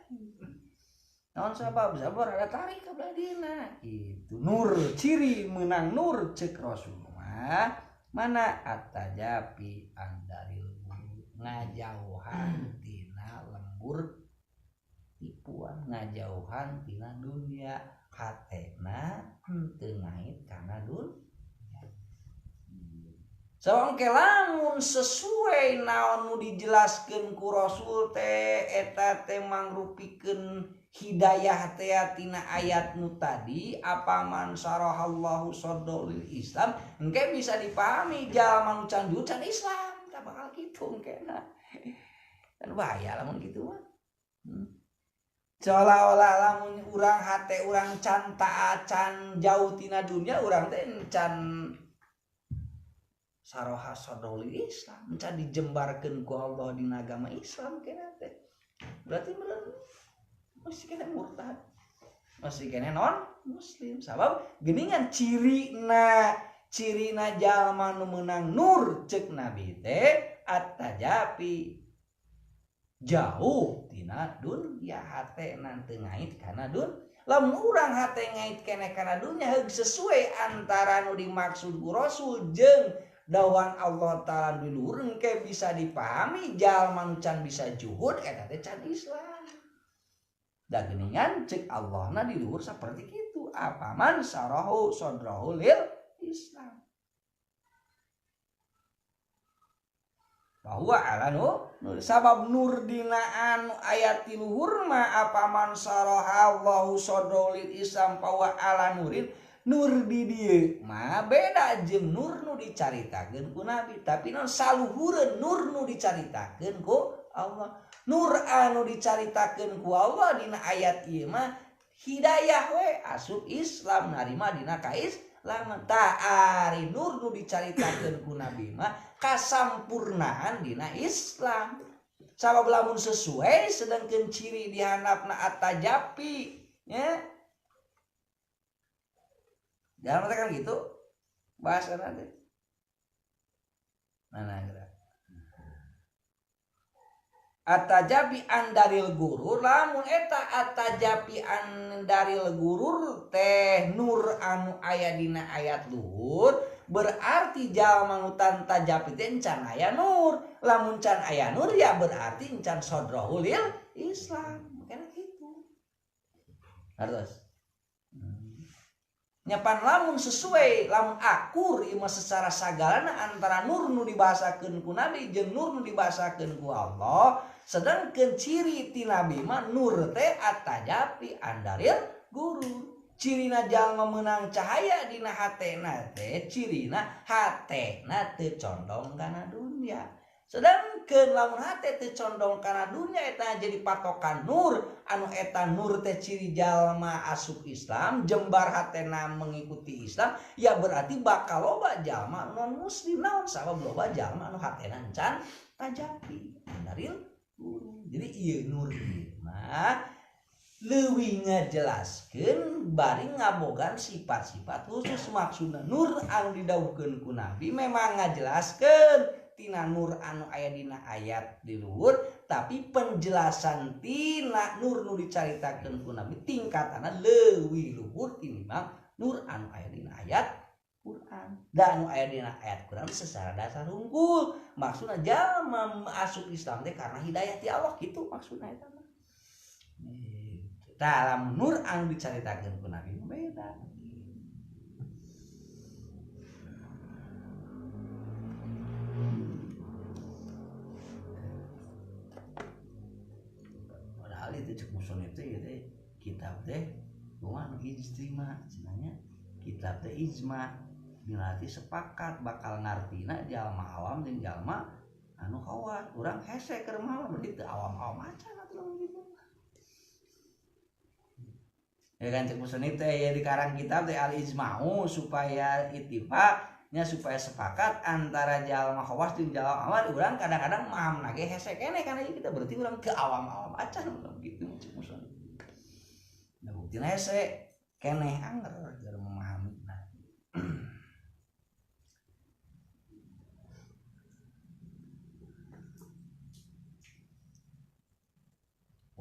Naon sabab sabar rada tarik ka belah dina gitu. Nur ciri meunang nur cek Rasul mah mana atajapi andaril ngajauhan tina lembur tipuan ngajauhan tina dunia hatena henteu ngait kana dunia. Sawangke lamun sesuai naon nu dijelaskeun ku Rasul teh eta teh mangrupikeun hidayah teh tina ayat nu tadi apa man sarahallahu sadrul Islam engke bisa dipahami jalma nu can can Islam tah bakal kitu engkena. Kan bahaya lamun kitu mah. Seolah-olah lamun urang hate urang can taat can jauh tina dunia urang teh can saroha sadrul Islam can dijembarkeun ku Allah dina agama Islam kena teh berarti meureun masih kena murtad masih kena non muslim sabab geuningan cirina jalma nu meunang nur ceuk Nabi teh atajapi jauh tina dunya hatena teu ngait kana dun lamun urang hate ngait keneh kana dunya heug sesuai antara nu dimaksud ku Rasul jeung dawan Allah Ta'ala di luhur engke bisa dipahami jalma nu can bisa juhud eta teh can Islam. Da geuningan ceuk Allahna di luhur saperti kitu apa man sarahu sadrahu lil Islam. Bahwa ala nur sabab nur dina anu ayat di luhur mah apa man saraha Allahu sadrahu lil Islam bahwa ala nurin nur di dieu mah beda jeung nur nu dicaritakeun ku Nabi tapi non saluhureun nur nu dicaritakeun ku Allah. Nur anu dicaritakeun ku Allah dina ayat ieu mah hidayah we asup Islam narima dina kaislaman. Tah ari nur nu dicaritakeun ku Nabi mah kasampurnaan dina Islam. Sabab lamun sesuai sedangkeun ciri dihandapna atajapi nya. Jangan kan gitu bahasa nanti. Mana gerak? Atajabi andaril gurur lamun eta atajabi andaril gurur teh nur anu aya dina ayat luhur berarti jalma nu tajapi teh encan aya nur lamun can aya nur ya berarti encan sadrahul Islam makana kitu. Hartos. Nyapan lamun sesuai lamun akur ieu mah secara sagalana antara nur nu dibahasakeun ku Nabi jeung nur nu dibahasakeun ku Allah sedangkeun ciri ti Nabi mah nur teh atajapi andaril guru cirina jalma meunang cahaya dina hatena teh cirina hatena teu condong kana dunia sedangkeun lamun hate teu condong kana dunia eta jadi patokan nur anu eta nur teh ciri jalma asup Islam jembar hatena mengikuti Islam ya berarti bakal loba jalma non muslim naon sabab loba jalma anu hatena can tajapi daril guru. Jadi ieu nur ieu mah leuwih ngajelaskeun bari ngabogaan sifat-sifat khusus maksudna nur anu didawuhkeun ku Nabi memang ngajelaskeun tina nur anu aya dina ayat di luhur tapi penjelasan tina nur nu dicaritakeun ku Nabi tingkatanna leuwih luhur tinimbang nur anu aya dina ayat Quran. Da anu aya dina ayat Quran secara dasar unggul maksudna jalma asup Islam teh karena hidayah ti Allah kitu maksudna eta mah. Tah lamun nur anu dicaritakeun ku Nabi beda. Padahal itu cek musonif teh ieu teh kitab teh kumaha nu ijtima cenah kitab teh ijma berarti sepakat bakal ngartina jalma awam jeung jalma Anu khawas urang hese keur malam berarti teu awam-awam acan atuh lamun kitu. Ya kan cek musonif teh ya di karang kitab teh al ijma'u supaya ittifaqnya supaya sepakat antara jalma khawas jeung jalma awam urang kadang-kadang mahamna ge hese keneh kana ieu kita berarti urang ke awam-awam acan gitu cek musonif. Nah buktina hese keneh anger keur memahami. Nah.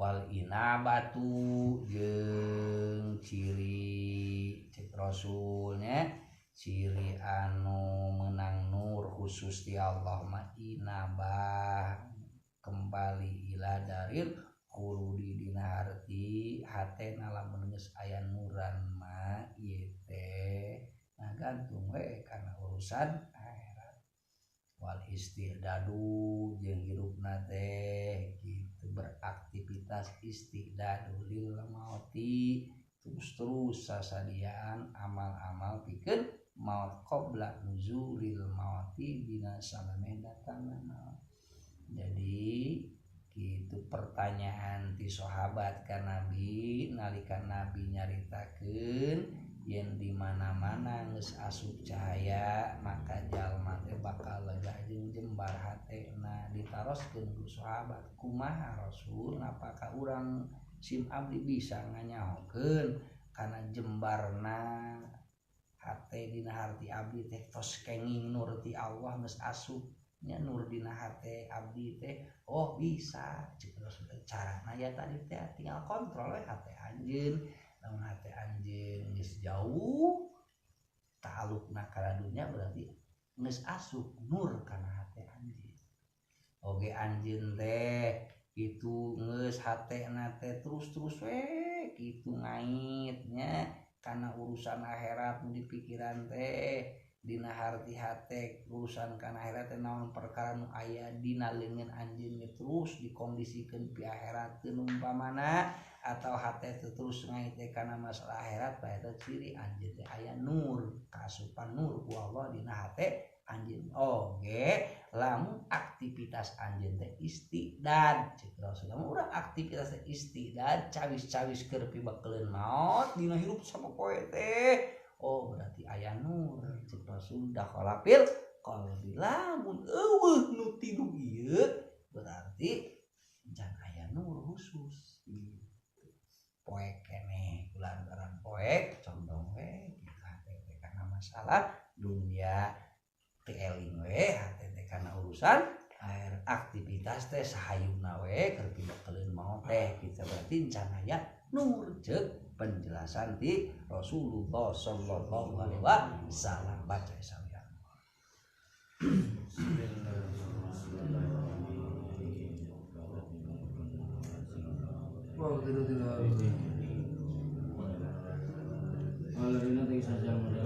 Wal inabatu jeung ciri cek rasulnya ciri anu menang nur khusus di Allah mah inabah kembali ila daril khuludi dina harti hatena lamun geus aya nuran mah ieu teh ngagantung we kana urusan akhirat wal istidadu jeung hirupna teh gitu beraktivitas istidadu lil mauti terus-terus sasadiaan amal-amal pikeun maut qabla nuzulil mauti dina samemeh datangna maut. Jadi gitu pertanyaan ti sahabat ka Nabi nalika Nabi nyaritakeun yen di mana-mana geus asup cahaya maka jalma teh bakal lega jeung jembar hatena ditaroskeun ku sahabat kumaha Rasul napaka urang sim abdi bisa nganyahokeun kana jembarna hate dina harti abdi teh tos kenging nur ti Allah geus asup nya nur dina hate abdi teh oh bisa cek Rasul carana ya tadi teh tinggal kontrol we hate anjeun lamun hate anjeun geus jauh ta'alluqna kana dunya berarti geus asup nur kana hate anjeun oge anjeun teh kitu geus hatena teh terus-terus we kitu ngaitnya kana urusan akhirat nu dipikiran teh dina harti hate urusan kana akhirat teh naon perkara nu aya dina leungeun anjeun terus dikondisikeun pi akhiratkeun umpamana atau hate teh terus ngait teh kana masalah akhirat bae eta ciri anjeun teh aya nur kasupan nur ku Allah dina hate anjeun oge lamun aktivitas anjeun teh istidad cek Rasul lamun urang aktivitas teh istidad cawis-cawis keur pibekeleun maot dina hirup sapopoe teh oh berarti aya nur cek Rasul dakhala fil qalbi lamun eueuh nu tilu ieu berarti can aya nur khusus poek keneh kulantaran poek condong we kitu hate teh kana masalah dunia teu eling we hate teh kana urusan air aktivitas teh sahayuna we keur pibekeleun maot teh kitu berarti can aya nur ceuk penjelasan di Rasulullah sallallahu alaihi wasallam baca sawian. Wala